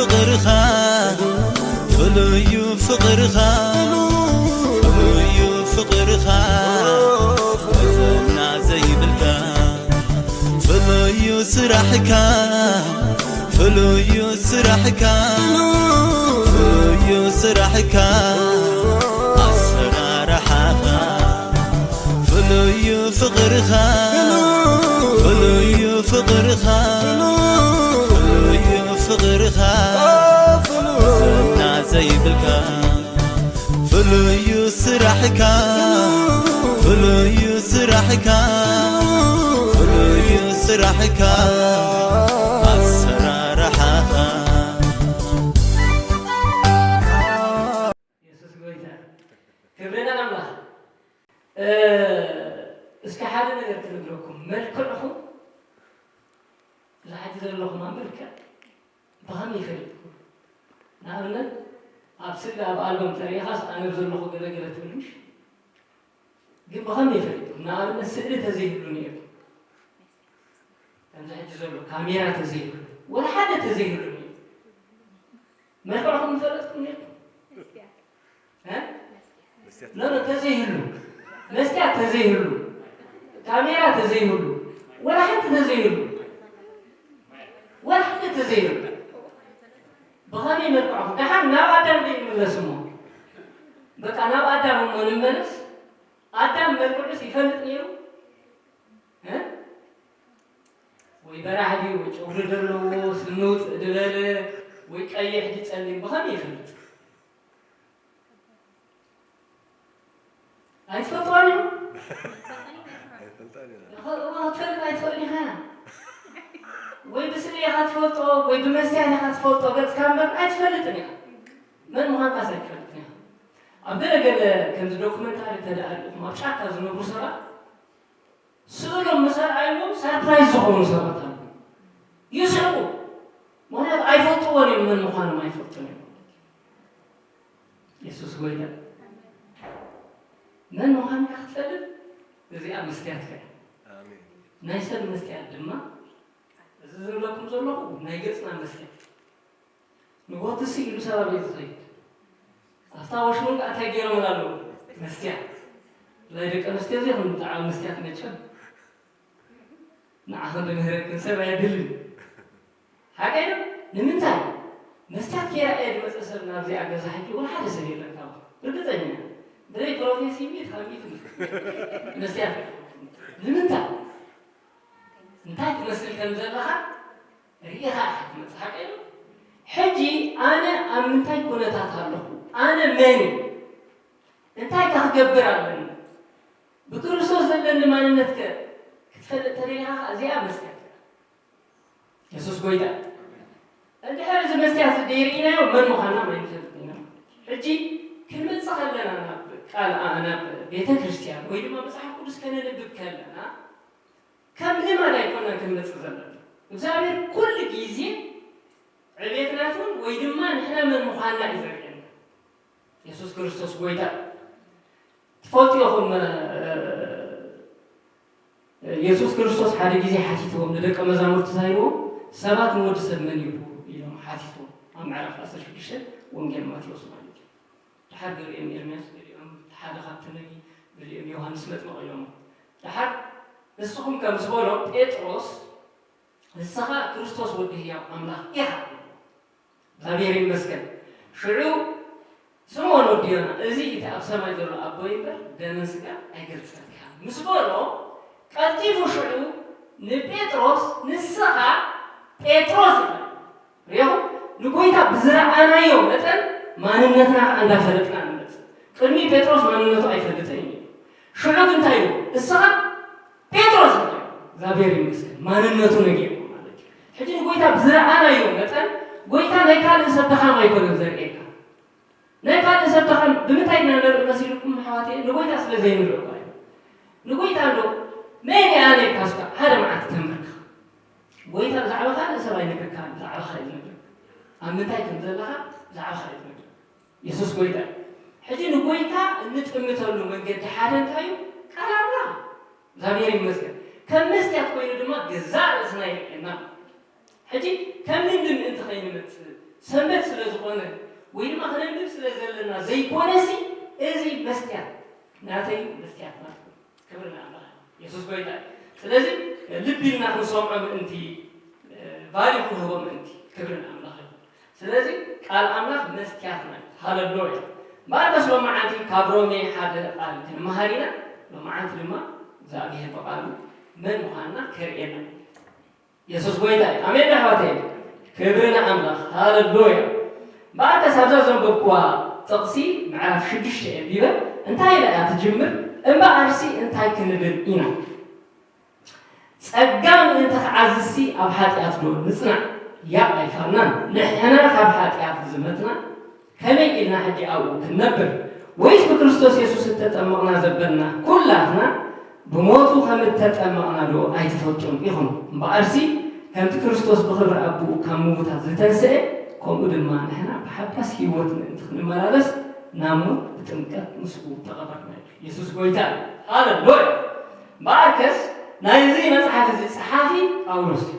ፍቕርኻ ፍሉዩ ፍቕርኻ ፍሉዩ ፍቕርኻ መዘና ዘይብልካ ፍሉዩ ስራሕካ ፍሉዩ ስራሕካ ፍሉዩ ስራሕካ ኣሰራርሓኻ ፍሉዩ ፍቕርኻ ፍሉዩ ፍቕርኻ ፍሉዩ ፍቕርኻ መዘና ዘይብልካ ፍሉዩ ስራሕካ ፍሉዩ ስራሕካ ፍሉዩ ስራሕካ ኣሰራርሓኻ የሱስ ጎይታ ክብሪ ንኣምላኽ። እስኪ ሓደ ነገር ክነግረኩም፣ መልክዕኹም እዚ ሕጂ ዘለኹም ኣብ መልክዕ ብኸመይ ይፈልጥኩም? ንኣብነት ኣብ ስእሊ ኣብ ኣልበም ተሪኢኻስ ኣነ ዘለኹ ገለ ገለ ትብል ምሽ? ግን ብኸመይ ይፈልጥኩም? ንኣብነት ስእሊ ተዘይህሉ ነይርኩም ከምዚ ሕጂ ዘሎ ካሜራ ተዘይህሉ ወላ ሓደ ተዘይህሉ ነይሩ መልክዕኹም ምፈለጥኩም ነይርኩም? ኖ ተዘይህሉ መስትያት ተዘይህሉ ካሜራ ተዘይህሉ ወላ ሓንቲ ተዘይህሉ ወላ ሓንቲ ተዘይህሉ ብኸመይ መልክዕኹም ደሓን ናብ ኣዳም ዶ ይምለስ እሞ በቃ ናብ ኣዳም እሞ ንመለስ ኣዳም መልክዑስ ይፈልጥ ነይሩ ወይ በራሕ ድዩ ወይ ጨጉሪ ዘለዎ ስኑ ውፅእ ዝበለ ወይ ቀይሕ ድዩ ፀሊም ብኸመይ ይፈልጥ ኣይትፈልጥዋን እዩ ክትፈልጥ ኣይትኽእል ኢኻ ወይ ብስእሊ ኢኻ ትፈልጦ ወይ ብመስትያት ኢኻ ትፈልጦ ገፅካ እምበር ኣይትፈልጥን ኢኻ መን ምዃንካስ ኣይትፈልጥን ኢኻ ኣብ ገለ ገለ ከምዚ ዶክመንታሪ ተደኣሪኹም ኣብ ጫካ ዝነብሩ ሰባት ስእሎም ምስ ኣርኣይዎም ሰርፕራይዝ ዝኾኑ ሰባት ኣለዉ። ይስሕቁ። ምኽንያቱ ኣይፈልጥዎን እዮም መን ምዃኖም ኣይፈልጡን እዮም። የሱስ ጎይታ። መን ምዃንካ ክትፈልጥ እዚኣ መስትያትካ እያ። ናይ ሰብ መስትያት ድማ እዚ ዝብለኩም ዘለኹ ናይ ገጽና መስትያት ንጎትሲ ኢሉ ሰባብ እዩ ዝኸይድ ኣብታ ወሽሙን ከዓ እንታይ ገይሮምን ኣለዉ መስትያት ናይ ደቂ ኣንስትዮ እዚ ከም ብጣዕሚ መስትያት መቸም ንዓኸ ብምህረክን ሰብ ኣየድልን ሓቀይ ዶ ንምንታይ መስትያት ጌራ እየ ዝመፀ ሰብ ናብዚኣ ገዛ ሕጂ ወላ ሓደ ሰብ የለን ካብ ርግፀኛ ብዘይ ፕሮፌሲ ሚት ካብ ሚት መስትያት ንምንታይ እንታይ ትመስል ከም ዘለኻ ርኢኻ ኢኻ ትመጽእ ሓቀይ ዶ? ሕጂ ኣነ ኣብ ምንታይ ኩነታት ኣለኹ? ኣነ መን እየ? እንታይ ከ ክገብር ኣለኒ? ብክርስቶስ ዘለኒ ማንነት ከ ክትፈልጥ ተደሊኻ ከኣ እዚኣ መስትያት እያ። የሱስ ጎይታ። እንድሕር እዚ መስትያት እዚ ደይርኢናዮ መን ምዃንና ኣይንፈልጥን ኢና። ሕጂ ክንመጽእ ከለና ናብ ቃል ናብ ቤተ ክርስቲያን ወይ ድማ መጽሓፍ ቅዱስ ከነንብብ ከለና ከም ልማድ ኣይኮናን ክንመጽእ ዘለና እግዚኣብሔር ኩሉ ግዜ ዕቤትና ይኹን ወይ ድማ ንሕና መን ምዃንና እዩ ዘርእየና የሱስ ክርስቶስ ጎይታ ትፈልጡ ኢኹም የሱስ ክርስቶስ ሓደ ግዜ ሓቲትዎም ንደቀ መዛሙርቲ እንታይ ኢልዎም ሰባት ንወዲ ሰብ መን ይብሉ ኢሎም ሓቲትዎም ኣብ ምዕራፍ ዓሰርተ ሽዱሽተ ወንጌል ማቴዎስ ማለት እዩ ድሓር ገሊኦም ኤርምያስ ገሊኦም ሓደ ካብቲ ነቢ ገሊኦም ዮሃንስ መጥምቕ ኢሎሞ ድሓር ንስኹም ከ ምስ በሎ ጴጥሮስ ንስኻ ክርስቶስ ወዲ ህያው ኣምላኽ ኢኻ እግዚኣብሔር ይመስገን ሽዑ ስምዖን ወዲ ዮና እዚ እቲ ኣብ ሰማይ ዘሎ ኣቦይ እምበር ደምን ስጋን ኣይገልጸልካን ምስ በሎ ቀልጢፉ ሽዑ ንጴጥሮስ ንስኻ ጴጥሮስ ኢኻ ሪኢኹም ንጎይታ ብዝረኣናዮ መጠን ማንነትና ከዓ እንዳፈለጥና ንመፅእ ቅድሚ ጴጥሮስ ማንነቱ ኣይፈልጥን እዩ ሽዑ ግን እንታይ እዩ እስኻ ጴጥሮስ ኢኻ እግዚኣብሔር ይመስገን ማንነቱ ነጊርዎ ማለት እዩ ሕጂ ንጎይታ ብዝረኣናዮ መጠን ጎይታ ናይ ካልእ ሰብ ድኻም ኣይኮነን ዘርእየካ ናይ ካልእ ሰብ ድኻም ብምንታይ ኢና ንርኢ መሲልኩም ኣሕዋተየ ንጎይታ ስለ ዘይንርኢ እኳ እዩ ንጎይታ እንዶ መን እየ ኣነ ኢልካ እስካ ሓደ መዓልቲ ተንበርክኽ ጎይታ ብዛዕባ ካልእ ሰብ ኣይነግረካን ብዛዕባኻ እዩ ዝነግረካ ኣብ ምንታይ ከም ዘለኻ ብዛዕባኻ እዩ ዝነግረካ የሱስ ጎይታ እዩ ሕጂ ንጎይታ እንጥምተሉ መንገዲ ሓደ እንታይ እዩ ቃል ኣምላኽ እግዚኣብሔር ይመስገን ከም መስትያት ኮይኑ ድማ ገዛእ ርእስና የርእየና ሕጂ ከም ልምዲ ምእንቲ ከይንመፅእ ሰንበት ስለ ዝኾነ ወይ ድማ ክነንብብ ስለ ዘለና ዘይኮነሲ፣ እዚ መስትያት ናተይ መስትያት ናትኩም። ክብሪ ንኣምላኽ። የሱስ ጎይታ እዩ። ስለዚ ልቢ ኢልና ክንሰምዖ ምእንቲ፣ ቫልዩ ክንህቦ ምእንቲ። ክብሪ ንኣምላኽ ይኹን። ስለዚ ቃል ኣምላኽ መስትያትና እዩ። ሃለሉያ። እምበኣርከስ ሎማዓንቲ ካብ ሮሜ ሓደ ቃል ክንመሃር ኢና። ሎማዓንቲ ድማ እግዚኣብሔር ብቃሉ መን ምዃንና ከርእየና እዩ። የሱስ ጎይታ እዩ። ኣሜን ኣሕዋተይ። ክብሪ ንኣምላኽ። ሃለሉያ። እምበኣርከስ ኣብዛ ዘንበብኩዋ ጥቕሲ ምዕራፍ ሽዱሽተ እየ ኣንቢበ። እንታይ ኢላ እያ ትጅምር? እምበኣርሲ እንታይ ክንብል ኢና? ጸጋ ምእንቲ ክዓዝሲ ኣብ ሓጢኣት ዶ ንጽናዕ? ያእ ኣይፋልናን። ንሕና ካብ ሓጢኣት ዝመትና ከመይ ኢልና ሕጂ ኣብኡ ክንነብር? ወይስ ብክርስቶስ የሱስ እተጠመቕና ዘበልና ኩላትና ብሞቱ ከም እተጠመቕና ዶ ኣይትፈልጡን ኢኹም? እምበኣርሲ ከምቲ ክርስቶስ ብኽብሪ ኣቦኡ ካብ ምዉታት ዝተንስኤ፣ ከምኡ ድማ ንሕና ብሓዳስ ህይወት ምእንቲ ክንመላለስ ናብ ሞት ብጥምቀት ምስኡ ተቐበርና ኢሉ። የሱስ ጎይታ እዩ። ሃለሉያ! እምበኣርከስ ናይዚ መጽሓፍ እዚ ጸሓፊ ጳውሎስ እዩ።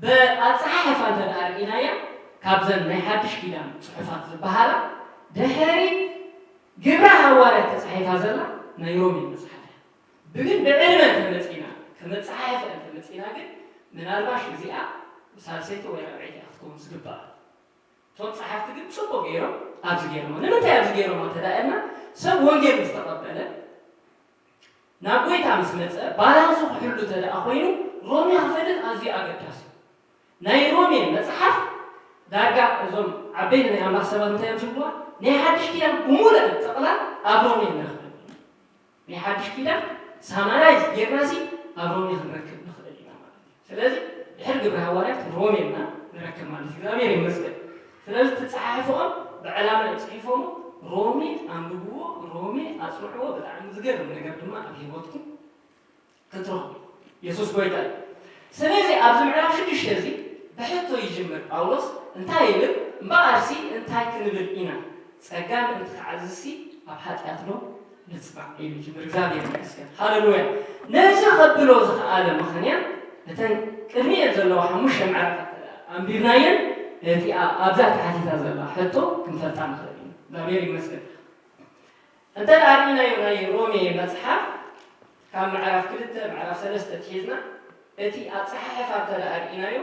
ብኣጸሓሕፋ እንተ ደኣ ርኢናያ፣ ካብዘን ናይ ሓድሽ ኪዳን ጽሑፋት ዝበሃላ፣ ድሕሪ ግብረ ሃዋርያት ተጻሒፋ ዘላ ናይ ሮሜ መጽሓፍ እያ። ብግን ብዕድመ እንተመጺና፣ ከም ኣጸሓሕፋ እንተመጺና ግን፣ ምናልባሽ እዚኣ ሳልሰይቲ ወይ ራብዐይቲ እያ ክትከውን ዝግባኣ። እቶም ጸሓፍቲ ግን ጽቡቕ ገይሮም ኣብዚ ገይሮማ። ንምንታይ ኣብዚ ገይሮማ እንተ ደኣ ኢልና፣ ሰብ ወንጌል ምስ ተቐበለ፣ ናብ ጎይታ ምስ መጸ፣ ባላንሱ ክሕሉ እንተ ደኣ ኮይኑ፣ ሮሜ ክፈልጥ ኣዝዩ ኣገዳሲ እዩ። ናይ ሮሜ መጽሓፍ ዳርጋ እዞም ዓበይቲ ናይ ኣምላኽ ሰባት እንታይ እዮም ዝብልዋ? ናይ ሓድሽ ኪዳን ብምሉእ ጥቕላል ኣብ ሮሜ ንረኽበሉ። ናይ ሓድሽ ኪዳን ሳማራይዝ ጌርናሲ ኣብ ሮሜ ክንረክብ ንኽእል ኢና ማለት እዩ። ስለዚ ድሕሪ ግብረ ሃዋርያት ሮሜ ኢና ንረክብ ማለት እዩ። እግዚኣብሔር ይመስገን። ስለዚ ትጸሓሕፍኦም ብዕላማ እዮም ጽሒፎም። ሮሜ ኣንብብዎ፣ ሮሜ ኣጽንዕዎ። ብጣዕሚ ዝገርም ነገር ድማ ኣብ ህይወትኩም ክትረኽቡ። የሱስ ጎይታ እዩ። ስለዚ ኣብዚ ምዕራፍ ሽዱሽተ እዚ ብሕቶ ይጅምር ጳውሎስ። እንታይ ይብል? እምበኣርሲ እንታይ ክንብል ኢና? ጸጋ ምእንቲ ክዓዝሲ ኣብ ሓጢኣት ዶ ንጽናዕ? ኢሉ ይጅምር። እግዚኣብሔር ይመስገን። ሃለሉያ። ነዚ ከብሎ ዝኸኣለ ምኽንያት እተን ቅድሚኤን ዘለዋ ሓሙሽተ ምዕራፋት ኣንቢብናየን፣ እቲ ኣብዛ ተሓቲታ ዘላ ሕቶ ክንፈልጣ ንኽእል ኢና። እግዚኣብሔር ይመስገን። እንተ ደኣ ርኢናዮ ናይ ሮሜ መጽሓፍ ካብ ምዕራፍ ክልተ፣ ምዕራፍ ሰለስተ ኣትሒዝና፣ እቲ ኣጸሓሕፋ እንተ ደኣ ርኢናዮ፣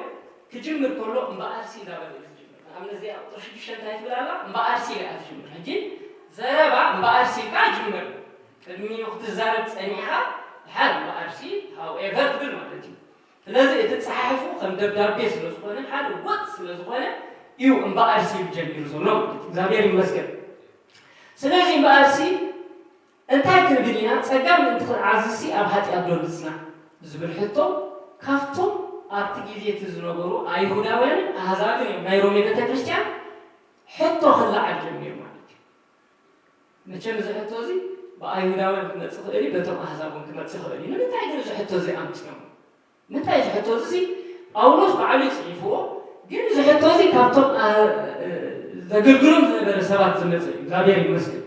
ክጅምር ከሎ እምበኣርሲ እንዳበለ እዩ ዝጅምር። ንኣብነት እዚኣ ቁጽሪ ሽዱሽተ እንታይ ትብል ኣላ? እምበኣርሲ ኢላ እያ ትጅምር። ሕጂ ዘረባ እምበኣርሲ ኢልካ ይጅምር። ቅድሚኡ ክትዛረብ ጸኒሕካ፣ ድሓር እምበኣርሲ፣ ሃውኤቨር ትብል ማለት እዩ። ስለዚ እቲ ጸሓሕፉ ከም ደብዳቤ ስለ ዝኾነ፣ ሓደ ወጥ ስለ ዝኾነ እዩ እምበኣርሲ ኢሉ ጀሚሩ ዘሎ ማለት እዩ። እግዚኣብሔር ይመስገን። ስለዚ እምበኣርሲ እንታይ ክንብል ኢና? ጸጋ ምእንቲ ክንዓዝሲ ኣብ ሓጢኣት ዶ ንጽናዕ? ዝብል ሕቶ ካብቶም ኣብቲ ግዜ እቲ ዝነበሩ ኣይሁዳውያንን ኣህዛብን እዮም ናይ ሮሜ ቤተ ክርስቲያን ሕቶ ክለዓል ጀሚሩ ማለት እዩ። መቸም እዚ ሕቶ እዚ ብኣይሁዳውያን ክመጽእ ይኽእል እዩ፣ በቶም ኣህዛብ እውን ክመጽእ ይኽእል እዩ። ንምንታይ ግን እዚ ሕቶ እዚ ኣምጺኦም? ምንታይ እዚ ሕቶ እዚ ጳውሎስ ባዕሉ እዩ ጽሒፍዎ፣ ግን እዚ ሕቶ እዚ ካብቶም ኣ-፣ ዘገልግሎም ዝነበረ ሰባት ዝመጸ እዩ። እግዚኣብሔር ይመስገን።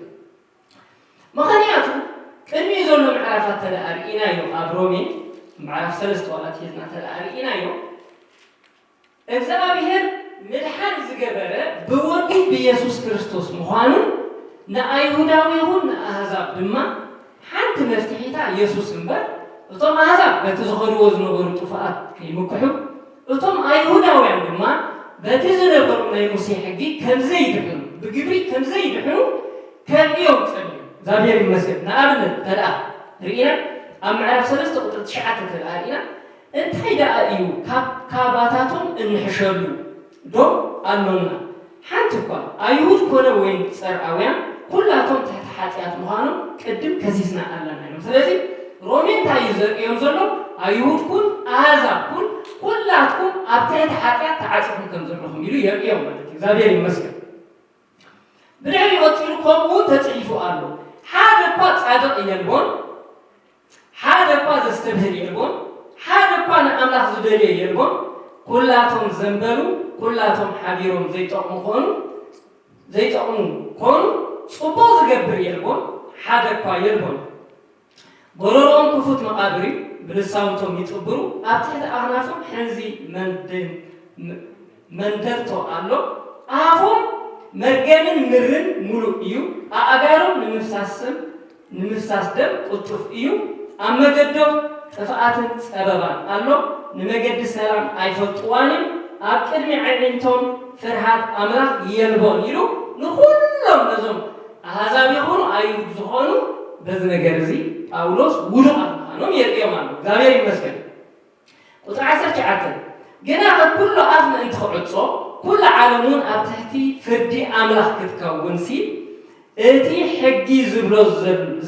ምኽንያቱ ቅድሚኡ ዘሎ ምዕራፋት እንተ ደኣ ርኢናዮ፣ ኣብ ሮሜ ምዕራፍ ሰለስተ ዋላ ኣትሒዝና እንተ ደኣ ርኢናዮ፣ እግዚኣብሔር ምድሓን ዝገበረ ብወዱ ብየሱስ ክርስቶስ ምዃኑን ንኣይሁዳዊ ይኹን ንኣህዛብ ድማ ሓንቲ መፍትሒታ የሱስ እምበር፣ እቶም ኣህዛብ በቲ ዝኸድዎ ዝነበሩ ጥፉኣት ከይምክሑ፣ እቶም ኣይሁዳውያን ድማ በቲ ዝነበሮም ናይ ሙሴ ሕጊ ከም ዘይድሕኑ፣ ብግብሪ ከም ዘይድሕኑ ከርእዮም ጸኒሑ። እግዚኣብሔር ይመስገን። ንኣብነት እንተ ደኣ ርኢና፣ ኣብ ምዕራፍ ሰለስተ ቁጽሪ ትሽዓተ እንተ ደኣ ርኢና፣ እንታይ ደኣ እዩ ካብ ካባታቶም እንሕሸሉ ዶ ኣሎና? ሓንቲ እኳ ኣይሁድ ኮነ ወይም ጸርኣውያን ኩላቶም ትሕቲ ሓጢኣት ምዃኖም ቅድም ከሲስና ኣለና ኢሎም። ስለዚ ሮሜ እንታይ እዩ ዘርእዮም ዘሎ? ኣይሁድ ኩን ኣህዛብ ኩን ኩላትኩም ኣብ ትሕቲ ሓጢኣት ተዓጺኹም ከም ዘለኹም ኢሉ የርእዮም ማለት እዩ። እግዚኣብሔር ይመስገን። ብድሕሪኡ ቀጺሉ ከምኡ እውን ተጽሒፉ ኣሎ፣ ሓደ እኳ ጻድቕ የልቦን፣ ሓደ እኳ ዘስተብህል የልቦን፣ ሓደ እኳ ንኣምላኽ ዝደልዮ የልቦን፣ ኩላቶም ዘንበሉ፣ ኩላቶም ሓቢሮም ዘይጠቕሙ ኮኑ፣ ዘይጠቕሙ ኮኑ፣ ጽቡቕ ዝገብር የልቦን፣ ሓደ እኳ የልቦን። ጎረሮኦም ክፉት መቓብር እዩ፣ ብልሳውንቶም ይጥብሩ፣ ኣብ ትሕቲ ኣኽናፎም ሕንዚ መንድን ም-፣ መንደርቶ ኣሎ። ኣፎም መርገምን ምርን ምሉእ እዩ። ኣእጋሮም ንምፍሳስም ንምፍሳስ ደም ቅልጡፍ እዩ። ኣብ መገዶም ጥፍኣትን ጸበባን ኣሎ። ንመገዲ ሰላም ኣይፈልጥዋን እዮም። ኣብ ቅድሚ ኣዒንቶም ፍርሃት ኣምላኽ የልቦን ኢሉ ንኹሎም ነዞም ኣህዛብ ይኹኑ ኣይሁድ ዝኾኑ በዚ ነገር እዚ ጳውሎስ ውዱቓት ምዃኖም የርእዮም ኣሎ። እግዚኣብሔር ይመስገን። ቁጽሪ ዓሰርተ ትሽዓተ ግና ኩሉ ኣፍ ምእንቲ ክዕጾ ኩሉ ዓለም እውን ኣብ ትሕቲ ፍርዲ ኣምላኽ ክትከውንሲ እቲ ሕጊ ዝብሎ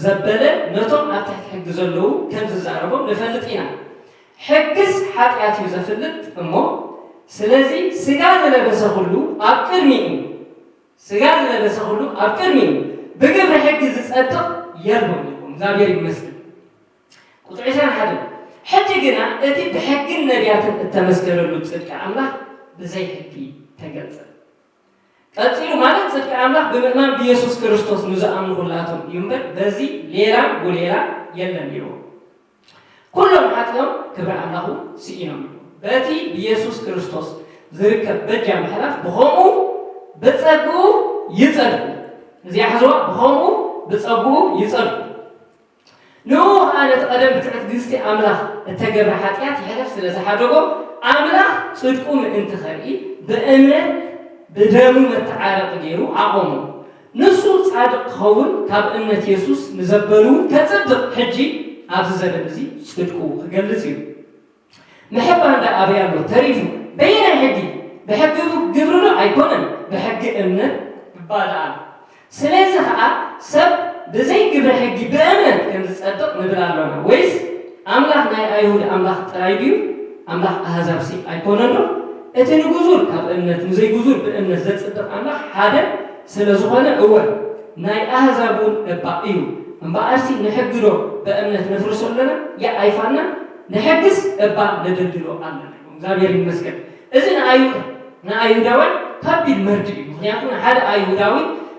ዘበለ ነቶም ኣብ ትሕቲ ሕጊ ዘለዉ ከም ዝዛረቦም ንፈልጥ ኢና። ሕግስ ሓጢኣት እዩ ዘፍልጥ እሞ፣ ስለዚ ስጋ ዝለበሰ ኩሉ ኣብ ቅድሚኡ ስጋ ዝለበሰ ኩሉ ኣብ ቅድሚኡ ብግብሪ ሕጊ ዝጸድቕ የልቦን ኢኹም። እግዚኣብሔር ይመስገን። ቁጽሪ ዕስራን ሓደን ሕጂ ግና እቲ ብሕግን ነቢያትን እተመስከረሉ ጽድቂ ኣምላኽ ብዘይ ሕጊ ተገልጸ። ቀጺሉ ማለት ጽድቂ ኣምላኽ ብምእማን ብየሱስ ክርስቶስ ንዝኣምኑ ኩላቶም እዩ እምበር በዚ ሌላ ጉሌላ የለን ኢሉ። ኩሎም ሓጢኦም ክብሪ ኣምላኹ ስኢኖም እዩ። በቲ ብየሱስ ክርስቶስ ዝርከብ በጃ ምሕላፍ ብኸምኡ ብጸግኡ ይጸድቁ። እዚኣ ሕዝዋ ብኸምኡ ብጸግኡ ይጸድቁ። ንኡ ኸዓ ነቲ ቀደም ብትዕግስቲ ኣምላኽ እተገብረ ሓጢኣት ይሕለፍ ስለ ዝሓደጎ ኣምላኽ ጽድቁ ምእንቲ ኸርኢ ብእምነት ብደሙ መተዓረቂ ገይሩ ኣቖሞ። ንሱ ጻድቕ ክኸውን ካብ እምነት የሱስ ንዘበሉ እውን ከጽድቕ ሕጂ ኣብዚ ዘበን እዚ ጽድቁ ክገልጽ እዩ። ምሕባን ደኣ ኣበይ ኣሎ ተሪፉ? በየናይ ሕጊ? ብሕጊ ግብሪ ዶ ኣይኮነን፣ ብሕጊ እምነት እባ ደኣ። ስለዚ ኸኣ ሰብ ብዘይ ግብሪ ሕጊ ብእምነት ከም ዝጸድቕ ንብል ኣሎና። ወይስ ኣምላኽ ናይ ኣይሁድ ኣምላኽ ጥራይ ድዩ? ኣምላኽ ኣህዛብሲ ኣይኮነን ዶ? እቲ ንግዙር ካብ እምነት ንዘይግዙር ብእምነት ዘጽድቕ ኣምላኽ ሓደ ስለ ዝኾነ፣ እወ ናይ ኣህዛብ እውን እባ እዩ። እምበኣርሲ ንሕጊ ዶ ብእምነት ነፍርሶ ኣለና? ያእ ኣይፋልናን። ንሕግስ እባ ነደልድሎ ኣለና። እግዚኣብሔር ይመስገን። እዚ ንኣይሁድ ንኣይሁዳውያን ከቢድ መርድእ እዩ። ምክንያቱ ንሓደ ኣይሁዳዊ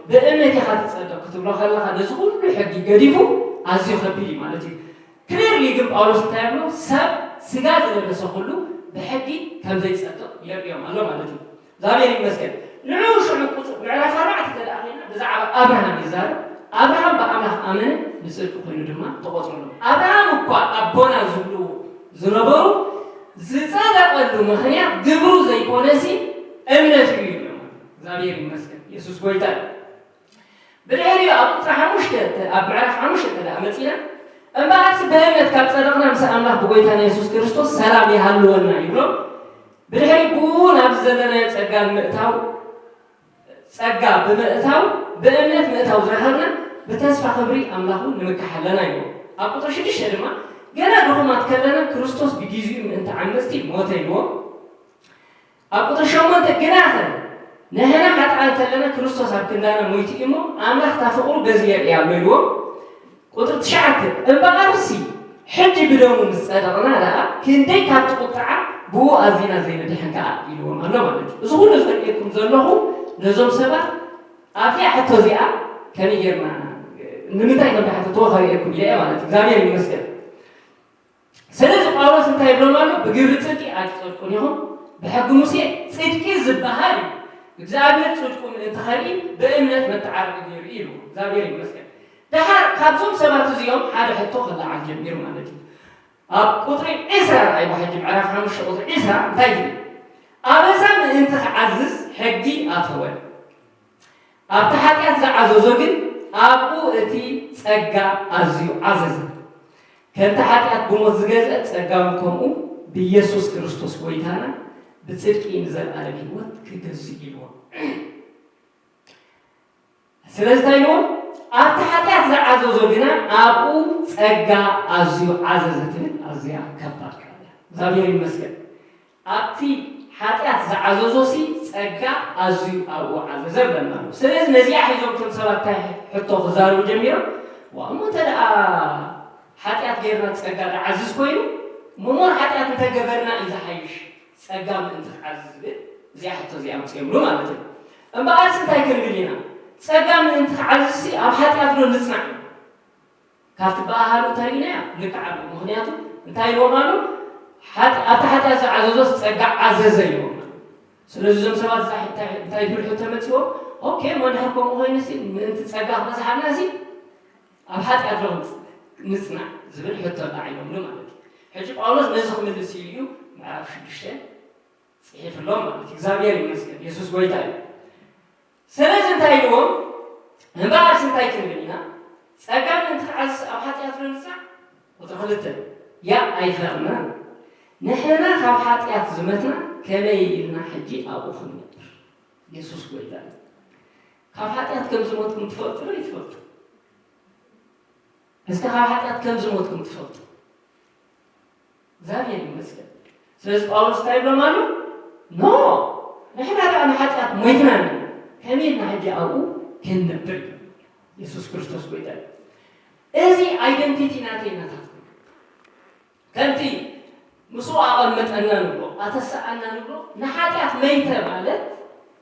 ብእምነት ኢኻ ትጸድቕ ክትብሎ ከለኻ ነዚ ኩሉ ሕጊ ገዲፉ ኣዝዩ ከቢድ እዩ ማለት እዩ። ክሊርሊ ግን ጳውሎስ እንታይ ይብሎ? ሰብ ስጋ ዝለበሰ ኩሉ ብሕጊ ከም ዘይጸድቕ የርእዮም ኣሎ ማለት እዩ። እግዚኣብሔር ይመስገን። ንዑ ሽዑ ቁጽ ምዕራፍ ኣርባዕተ ተደኣ ኮይና ብዛዕባ ኣብርሃም ይዛረብ። ኣብርሃም ብኣምላኽ ኣመነ፣ ብጽድቂ ኮይኑ ድማ ተቖጽረሉ። ኣብርሃም እኳ ኣቦና ዝብልዎ ዝነበሩ ዝጸደቐሉ ምኽንያት ግብሩ ዘይኮነሲ እምነቱ እዩ ይብሎም። እግዚኣብሔር ይመስገን። የሱስ ጎይታ እዩ። ብድሕሪኡ ኣብ ቁጽሪ ሓሙሽተ፣ ኣብ ምዕራፍ ሓሙሽተ ተደኣ መጺና፣ እምበኣርሲ ብእምነት ካብ ጸደቕና ምስ ኣምላኽ ብጎይታና የሱስ ክርስቶስ ሰላም ይሃልወና ይብሎም። ብድሕሪ ብኡ ናብዚ ዘለናዮ ጸጋ ንምእታው፣ ጸጋ ብምእታው፣ ብእምነት ምእታው ዝረኸብና ብተስፋ ክብሪ ኣምላኽ እውን ንምካሕ ኣለና ይብሎ። ኣብ ቁጽሪ ሽዱሽተ ድማ፣ ገና ድኹማት ከለና ክርስቶስ ብጊዜኡ ምእንቲ ዓመጽቲ ሞተ ይብሎ። ኣብ ቁጽሪ ሸሞንተ፣ ግናኸ ንሕና ሓጥኣን ከለና ክርስቶስ ኣብ ክንዳና ሞይቱ እዩ እሞ፣ ኣምላኽ እታ ፍቕሩ በዚ የርእይ ኣሎ ኢልዎም። ቁጽሪ ትሽዓተ፣ እምበኣርሲ ሕጂ ብደሙ ምስ ጸደቕና ደኣ፣ ክንደይ ካብቲ ቁጥዓ ብኡ ኣዚና ዘይንድሕን ከኣ ኢልዎም ኣሎ ማለት እዩ። እዚ ኩሉ ዘርእየኩም ዘለኹ ነዞም ሰባት ኣብዚኣ ሕቶ እዚኣ ከመይ ጌርና፣ ንምንታይ ከም ዝሓተትዎ ከርእየኩም ኢለ እየ ማለት እዩ። እግዚኣብሔር ይመስገን። ስለዚ ጳውሎስ እንታይ ይብሎም ኣሎ? ብግብሪ ጽድቂ ኣይትጸድቁን ኢኹም፣ ብሕጊ ሙሴ ጽድቂ ዝበሃል እዩ። እግዚኣብሔር ጽድቁ ምእንቲ ኸርኢ ብእምነት መተዓረቂ ገይሩ እዩ ኢሉ። እግዚኣብሔር ይመስገን። ደሓር ካብዞም ሰባት እዚኦም ሓደ ሕቶ ክለዓል ጀሚሩ ማለት እዩ። ኣብ ቁጽሪ ዕስራ ርኣይዎ ሕጂ፣ ምዕራፍ ሓሙሽተ ቁጽሪ ዕስራ እንታይ ይብል? ኣበሳ ምእንቲ ክዓዝዝ ሕጊ ኣተወ። ኣብቲ ሓጢኣት ዝዓዘዞ ግን ኣብኡ እቲ ጸጋ ኣዝዩ ዓዘዘ። ከምቲ ሓጢኣት ብሞት ዝገዝአ ጸጋ እውን ከምኡ ብኢየሱስ ክርስቶስ ጎይታና ብጽድቂ ንዘለኣለም ህይወት ክገዝእ ኢልዎ። ስለዚ እንታይ ኢልዎ? ኣብቲ ሓጢኣት ዝዓዘዞ ግና ኣብኡ ጸጋ ኣዝዩ ዓዘዘ ትብል ኣዝያ ከባድ ቃል እያ። እግዚኣብሔር ይመስገን። ኣብቲ ሓጢኣት ዝዓዘዞሲ ጸጋ ኣዝዩ ኣብኡ ዓዘዘ ብለና ኣሎ። ስለዚ ነዚኣ ሒዞም እቶም ሰባት እንታይ ሕቶ ክዛረቡ ጀሚሮም? ዋ እሞ እንተ ደኣ ሓጢኣት ጌርና ጸጋ ዝዓዝዝ ኮይኑ፣ ምሙር ሓጢኣት እንተገበርና እዩ ዝሓይሽ ጸጋ ምእንቲ ክዓዝዝ ዝብል እዚኣ ሕቶ እዚኣ ኣምጺኦምሉ ማለት እዩ። እምበኣርሲ እንታይ ክንብል ኢና? ጸጋ ምእንቲ ክዓዝዝሲ ኣብ ሓጢኣት ዶ ንጽናዕ ኢና? ካብቲ ብኣሃሉ ተሪእናያ ልክዕ ኣሎ። ምኽንያቱ እንታይ ኢልዎም ኣሎ? ሓጢ-፣ ኣብቲ ሓጢኣት ዝዓዘዞስ ጸጋ ዓዘዘ ኢልዎም ኣሎ። ስለዚ እዞም ሰባት እንታይ ትብል ሕቶ መፅዎ? ኦኬ፣ እሞ እንድሕር ከምኡ ኮይኑሲ ምእንቲ ፀጋ ክበዝሓልና ሲ ኣብ ሓጢኣት ዶ ንፅናዕ ዝብል ሕቶ ኣለዓይኖምሉ ማለት እዩ። ሕጂ ጳውሎስ ነዚ ክምልስ ኢሉ እዩ ምዕራፍ ሽዱሽተ ፅሒፍሎም ማለት እዩ። እግዚኣብሔር ይመስገን፣ የሱስ ጎይታ እዩ። ስለዚ እንታይ ኢልዎም? እምበኣርስ እንታይ ክንብል ኢና? ጸጋ ምእንቲ ክዓዝስ ኣብ ሓጢኣት ዶ ንጽናዕ? ቁጽሪ ክልተ፣ ያ ኣይፈቕድናን። ንሕና ካብ ሓጢኣት ዝመትና ከመይ ኢልና ሕጂ ኣብኡ ክንነብር? የሱስ ጎይታ እዩ። ካብ ሓጢኣት ከም ዝሞትኩም ትፈልጡ ዶ ይትፈልጡ? እስከ ካብ ሓጢኣት ከም ዝሞትኩም ትፈልጡ? እግዚኣብሔር ይመስገን። ስለዚ ጳውሎስ እንታይ ይብሎም ኣሎ? ኖ፣ ንሕና ደኣ ንሓጢኣት ሞይትና ኢና፣ ከመይ ኢልና ሕጂ ኣብኡ ክንነብር? የሱስ ክርስቶስ ጎይታ እዩ። እዚ ኣይደንቲቲ ናተይ ናታትኩም ከምቲ ምስኡ ኣቐመጠና ንብሎ፣ ኣተሰኣና ንብሎ፣ ንሓጢኣት መይተ ማለት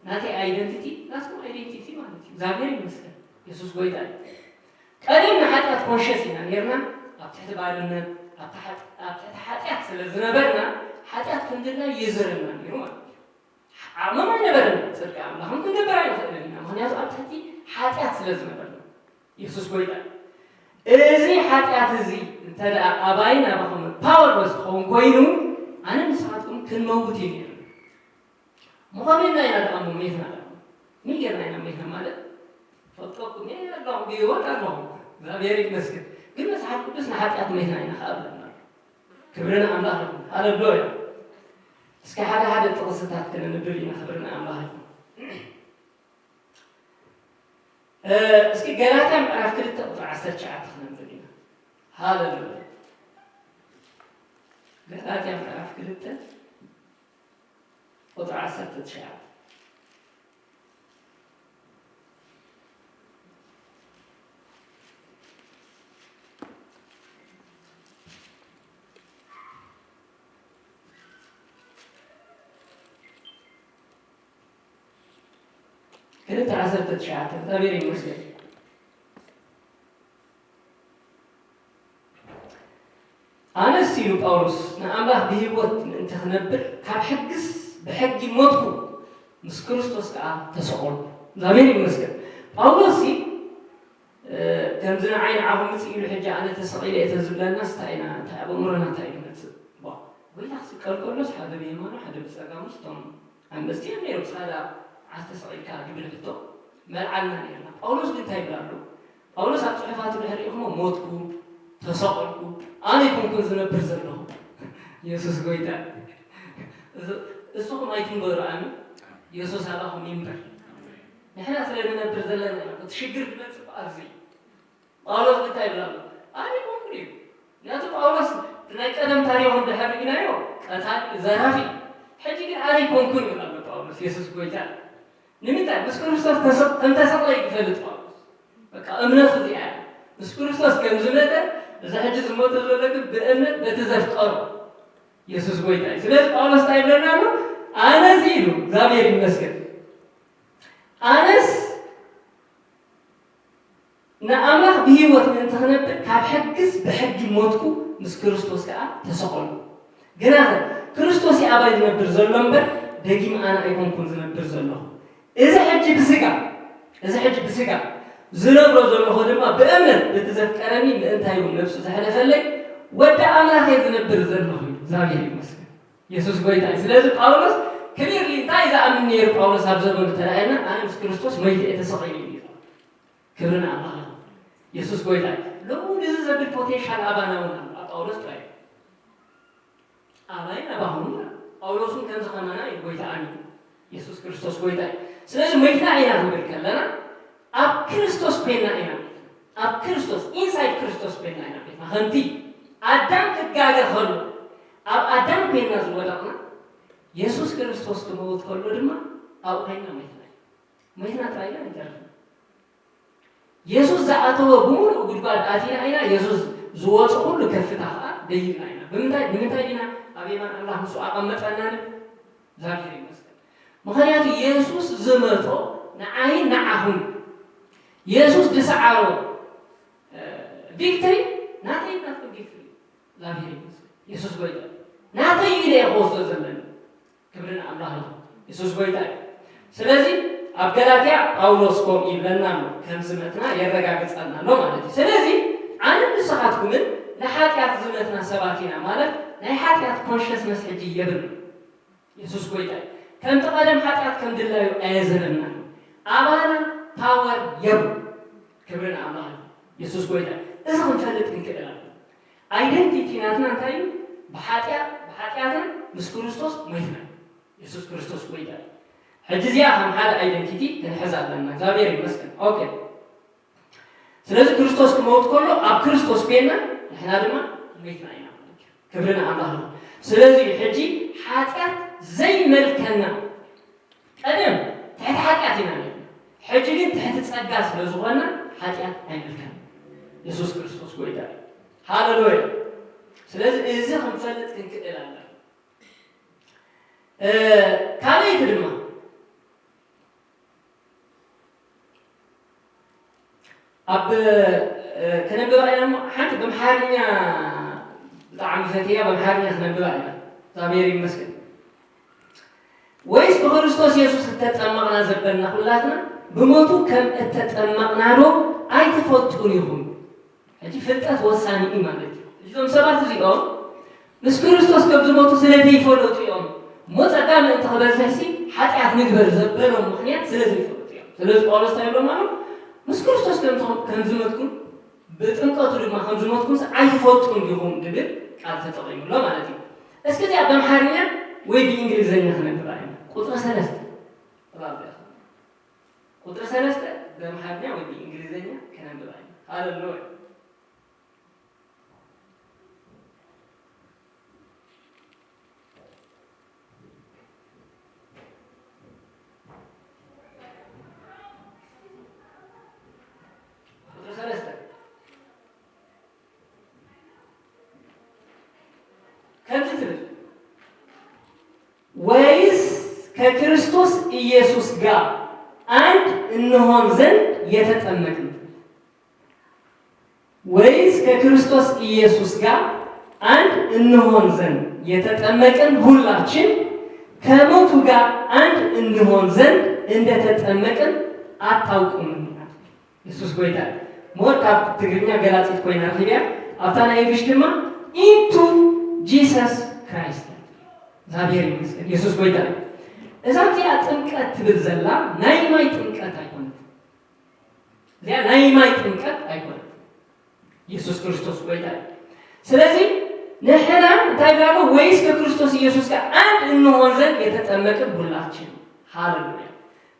ናተይ ኣይደንቲቲ ናትኩም ኣይደንቲቲ ማለት እዩ። እግዚኣብሔር ይመስገን። የሱስ ጎይታ እዩ። ቀደም ንሓጢኣት ኮንሸስ ኢና ኔርና፣ ኣብ ትሕቲ ባርነት፣ ኣብ ትሓ-፣ ኣብ ትሕቲ ሓጢኣት ስለ ዝነበርና፣ ሓጢኣት ክንድና ይዝርና ኔሩ ማለት እዩ። ዓቕምም ኣይነበረና፣ ጽድቂ ኣምላኽም ክንገብር ኣይንኽእልን ኢና፣ ምኽንያቱ ኣብ ትሕቲ ሓጢኣት ስለ ዝነበርና። የሱስ ጎይታ እዩ። እዚ ሓጢኣት እዚ እንተ ደኣ ኣባይን ኣባኹምን ፓወርለስ ክኸውን ኮይኑ፣ ኣነ ንስኻትኩም ክንመውት እዩ ኔርና። ምዃኑ ኢልና ኢና ደኣ እሞ ሜትና ደኣ። ከመይ ጌርና ኢና ሜትና ማለት? ፈልጠኩም እየ ኣለኹ፣ ብህይወት ኣለኹ። እግዚኣብሔር ይመስገን። ግን መጽሓፍ ቅዱስ ንሓጢኣት ሜትና ኢና ከኣ ብለና ኣሎ። ክብሪ ንኣምላኽ ይኹን። ሃሌሉያ። እስኪ ሓደ ሓደ ጥቕስታት ከነንብብ ኢና። ክብሪ ንኣምላኽ ይኹን። እ፣ እስኪ ገላትያ ምዕራፍ ክልተ ቁጽሪ ዓሰርተ ትሽዓተ ክነንብብ ኢና። ሃሌሉያ። ገላትያ ምዕራፍ ክልተ ቁጽሪ ዓሰርተ ትሽዓተ። ክልተ ዓሰርተ ትሽዓተ፣ እግዚኣብሔር ይመስገን። ኣነስ ኢሉ ጳውሎስ፣ ንኣምላኽ ብህይወት ምእንቲ ክነብር፣ ካብ ሕግስ ብሕጊ ሞትኩ፣ ምስ ክርስቶስ ከኣ ተሰቐልኩ። እግዚኣብሔር ይመስገን። ጳውሎስ ሲ፣ እ፣ ከምዚ ንዓይ ንዓኹም ምጽእ ኢሉ ሕጂ ኣነ ተሰቒለ እየ ተዝብለናስ እንታይ ኢና፣ እንታይ ኣብ ኣእምሮና እንታይ እዩ ዝመጽእ? ዋ፣ ጎይታ ክስቀል ከሎስ ሓደ ብየማኑ ሓደ ብጸጋሙ፣ እቶም ኣንበስቲ እዮም ነይሮም። ሳላ ዓስ ተሰቒልካ ዝብል ሕቶ መልዓልና ነይርና። ጳውሎስ ግን እንታይ ይብል ኣሎ? ጳውሎስ ኣብ ጽሑፋቱ ድሕሪ ኢኹሞ፣ ሞትኩ፣ ተሰቐልኩ፣ ኣነ ኣይኮንኩን ዝነብር ዘለኹ፣ የሱስ ጎይታ። እሱ-፣ እሱኹም ኣይትንበሩ፣ ኣሜን። የሱስ ኣባኹም ይንበር። ንሕና ስለ ንነብር ዘለና ኢና። እቲ ሽግር ዝመጽእ ኣብዚ። ጳውሎስ እንታይ ይብል ኣሎ? ኣነ ኣይኮንኩን እዩ። ምክንያቱ ጳውሎስ ናይ ቀደም ታሪኹ እንድሕር ርኢናዮ፣ ቀታሊ፣ ዘራፊ። ሕጂ ግን ኣነ ኣይኮንኩን ይብል ኣሎ ጳውሎስ፣ የሱስ ጎይታ። ንምንታይ? ምስ ክርስቶስ ተሰ-፣ ከም ተሰቕለ እዩ ዝፈልጥ ጳውሎስ። በቃ እምነቱ እዚኣ እያ። ምስ ክርስቶስ ከም ዝመተ፣ እዚ ሕጂ ዝሞተ ዘሎ ግን ብእምነት በቲ ዘፍቀሮ የሱስ ጎይታ እዩ። ስለዚ ጳውሎስ እንታይ ይብለና ኣሎ? ኣነስ ኢሉ፣ እግዚኣብሔር ይመስገን። ኣነስ ንኣምላኽ ብህይወት ምእንቲ ክነብር ካብ ሕግስ ብሕጊ ሞትኩ፣ ምስ ክርስቶስ ከኣ ተሰቐልኩ። ግናኸ ክርስቶስ እዩ ኣባይ ዝነብር ዘሎ እምበር፣ ደጊም ኣነ ኣይኮንኩን ዝነብር ዘለኹ። እዚ ሕጂ ብስጋ፣ እዚ ሕጂ ብስጋ ዝነብሮ ዘለኹ ድማ ብእምነት በቲ ዘፍቀረኒ ምእንታይውን ነብሱ ዘሕለፈለይ ወዲ ኣምላኽ እየ ዝነብር ዘለኹ። እግዚኣብሔር ይመስገን። የሱስ ጎይታ እዩ። ስለዚ ጳውሎስ ክሊርሊ እንታይ ዝኣምን ነይሩ ጳውሎስ ኣብ ዘመኑ ተራእየና፣ ኣነ ምስ ክርስቶስ መይተ እየ ተሰቒለ እዩ ነይሩ። ክብሪ ንኣምላኽ ይኹን። የሱስ ጎይታ እዩ። ሎሚ እዚ ዘብል ፖቴንሻል ኣባና እውን ኣሎ። ኣብ ጳውሎስ ጥራይ እዩ። ኣባይን ኣባኹምን ጳውሎስን ከምዚ ከማና እዩ ጎይታ ኣሚኑ። የሱስ ክርስቶስ ጎይታ እዩ። ስለዚ መይትና ኢና ክንብል ከለና ኣብ ክርስቶስ ኮይና ኢና መይትና። ኣብ ክርስቶስ፣ ኢንሳይድ ክርስቶስ ኮይና ኢና መይትና። ከምቲ ኣዳም ክጋገ ከሎ ኣብ ኣዳም ኮይና ዝወደቕና፣ የሱስ ክርስቶስ ክመውት ከሎ ድማ ኣብኡ ኮይና መይትና ኢና። መይትና ጥራይ ኢና ኣይተረፍና። የሱስ ዝኣተወ ብምሉእ ጉድጓድ ኣቲና ኢና፣ የሱስ ዝወጾ ኩሉ ከፍታ ኸኣ ደይብና ኢና። ብምንታይ፣ ንምንታይ ዲና ኣብ የማን ኣምላኽ ንሱ ኣቐመጠና ንብል? እግዚኣብሔር ይመስገን። ምኽንያቱ የሱስ ዝመጾ ንዓይን ንዓኹም። የሱስ ዝሰዓሮ፣ እ፣ ቪክትሪ ናተይ ናትኩም ቪክትሪ። እግዚኣብሔር ይመስገን። የሱስ ጎይታ። ናተይ ኢለ እየ ክወስዶ ዘለኒ። ክብሪ ንኣምላኽ ይኹን። የሱስ ጎይታ እዩ። ስለዚ ኣብ ገላትያ ጳውሎስ ከምኡ ይብለና ኣሎ፣ ከም ዝመትና የረጋግጸልና ኣሎ ማለት እዩ። ስለዚ ኣነን ንስኻትኩምን ንሓጢኣት ዝመትና ሰባት ኢና ማለት ናይ ሓጢኣት ኮንሸስነስ ሕጂ የብልና። የሱስ ጎይታ እዩ። ከምቲ ቀደም ሓጢኣት ከም ድላዩ ኣየዘረናን። ኣባና ፓወር የብሉ። ክብሪ ንኣምላኽ ይኹን። የሱስ ጎይታ እዩ። እዚ ክንፈልጥ ክንክእል ኣለና። ኣይደንቲቲ ናትና እንታይ እዩ? ብሓጢኣት፣ ብሓጢኣትና ምስ ክርስቶስ ሞይትና። የሱስ ክርስቶስ ጎይታ እዩ። ሕጂ እዚኣ ከም ሓደ ኣይደንቲቲ ክንሕዝ ኣለና። እግዚኣብሔር ይመስገን። ኦኬ። ስለዚ ክርስቶስ ክመውት ከሎ ኣብ ክርስቶስ ኮይና ንሕና ድማ ሞይትና ኢና ማለት እዩ። ክብሪ ንኣምላኽ ይኹን። ስለዚ እዩ ሕጂ ሓጢኣት ዘይመልከና። ቀደም ትሕቲ ሓጢኣት ኢና ነርና። ሕጂ ግን ትሕቲ ጸጋ ስለ ዝኾንና ሓጢኣት ኣይመልከና። የሱስ ክርስቶስ ጎይታ እዩ። ሃሌሉያ። ስለዚ እዚ ክንፈልጥ ክንክእል ኣለና። እ፣ ካልኣይቲ ድማ ኣብ፣ እ፣ ከነንብባ ኢና እሞ ሓንቲ ብምሓርኛ ብጣዕሚ ፈትያ ብምሓርኛ ክነንብባ ኢና። እግዚኣብሔር ይመስገን። ወይስ ብክርስቶስ የሱስ እተጠመቕና ዘበልና ኩላትና ብሞቱ ከም እተጠመቕና ዶ ኣይትፈልጡን ኢኹም? ሕጂ ፍልጠት ወሳኒ እዩ ማለት እዩ። እዞም ሰባት እዚኦም ምስ ክርስቶስ ከም ዝሞቱ ስለ ዘይፈለጡ እዮም። እሞ ጸጋ ምእንቲ ክበዝሕሲ ሓጢኣት ንግበር ዘበሎም ምኽንያት ስለ ዘይፈለጡ እዮም። ስለዚ ጳውሎስ እንታይ ይብሎም ኣሎ? ምስ ክርስቶስ ከም ዝኸ-፣ ከም ዝመትኩም ብጥምቀቱ ድማ ከም ዝሞትኩምስ ኣይትፈልጡን ዲኹም ዝብል ቃል ተጠቒሙ ኣሎ ማለት እዩ። እስኪ እዚኣ በምሓርኛ ወይ ብእንግሊዝኛ ክነንብባ ኢና። ቁጽሪ ሰለስተ። ቁጽሪ ሰለስተ በምሓርኛ ወይ ብእንግሊዝኛ ክነንብባ ኢና። ሃሌሉያ። ቁጽሪ ሰለስተ ከምዚ ትብል፣ ወይስ ከክርስቶስ ኢየሱስ ጋር አንድ እንሆን ዘንድ የተጠመቅን? ወይስ ከክርስቶስ ኢየሱስ ጋር አንድ እንሆን ዘንድ የተጠመቅን ሁላችን ከሞቱ ጋር አንድ እንሆን ዘንድ እንደተጠመቅን አታውቁምን? የሱስ ጎይታ። ሞር ካብ ትግርኛ ገላጺት ኮይና ረኺብያ። ኣብታ ናይ እንግሊሽ ድማ into Jesus Christ። እግዚኣብሔር ይመስገን። የሱስ ጎይታ። እዛ እዚኣ ጥምቀት ትብል ዘላ ናይ ማይ ጥምቀት ኣይኮነት። እዚኣ ናይ ማይ ጥምቀት ኣይኮነት። የሱስ ክርስቶስ ጎይታ እዩ። ስለዚ ንሕና እንታይ ብላሎ? ወይስ ከክርስቶስ ኢየሱስ ጋር አንድ እንሆን ዘንድ የተጠመቅን ሁላችን። ሃሌሉያ።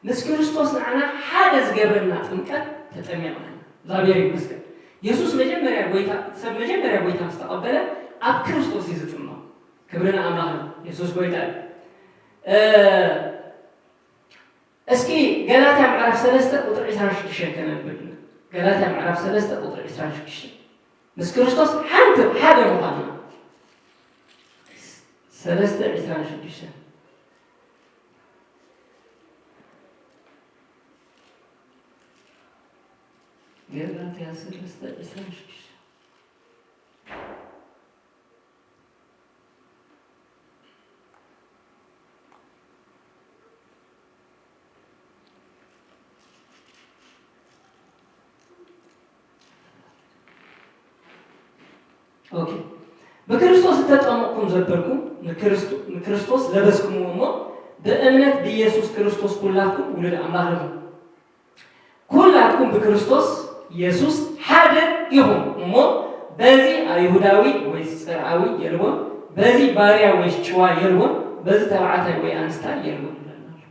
ምስ ክርስቶስ ንዓና ሓደ ዝገብረና ጥምቀት ተጠሚቕና ኢና። እግዚኣብሔር ይመስገን። የሱስ መጀመርያ ጎይታ፣ ሰብ መጀመርያ ጎይታ ምስ ተቐበለ ኣብ ክርስቶስ እዩ ዝጥመቕ። ክብሪ ንኣምላኽ ይኹን። የሱስ ጎይታ እዩ። እ፣ እስኪ ገላትያ ምዕራፍ ሰለስተ ቁጥሪ ዕስራን ሽዱሽተን ከነንብብ ኢና። ገላትያ ምዕራፍ ሰለስተ ቁጥሪ ዕስራን ሽዱሽተን። ምስ ክርስቶስ ሓንቲ ሓደ ምዃንና። ሰለስተ ዕስራን ሽዱሽተን። ገላትያ ሰለስተ ዕስራን ሽዱሽተን። ኦኬ። ብክርስቶስ እተጠመቕኩም ዘበልኩም ንክርስቶ-፣ ንክርስቶስ ለበስኩምዎ እሞ ብእምነት ብኢየሱስ ክርስቶስ ኩላትኩም ውሉድ ኣምላኽ ኢኹም። ኩላትኩም ብክርስቶስ የሱስ ሓደ ኢኹም እሞ፣ በዚ ኣይሁዳዊ ወይስ ጽርዓዊ የልቦን፣ በዚ ባርያ ወይስ ጭዋ የልቦን፣ በዚ ተባዕታይ ወይ ኣንስታይ የልቦን ይብለና ኣሎ።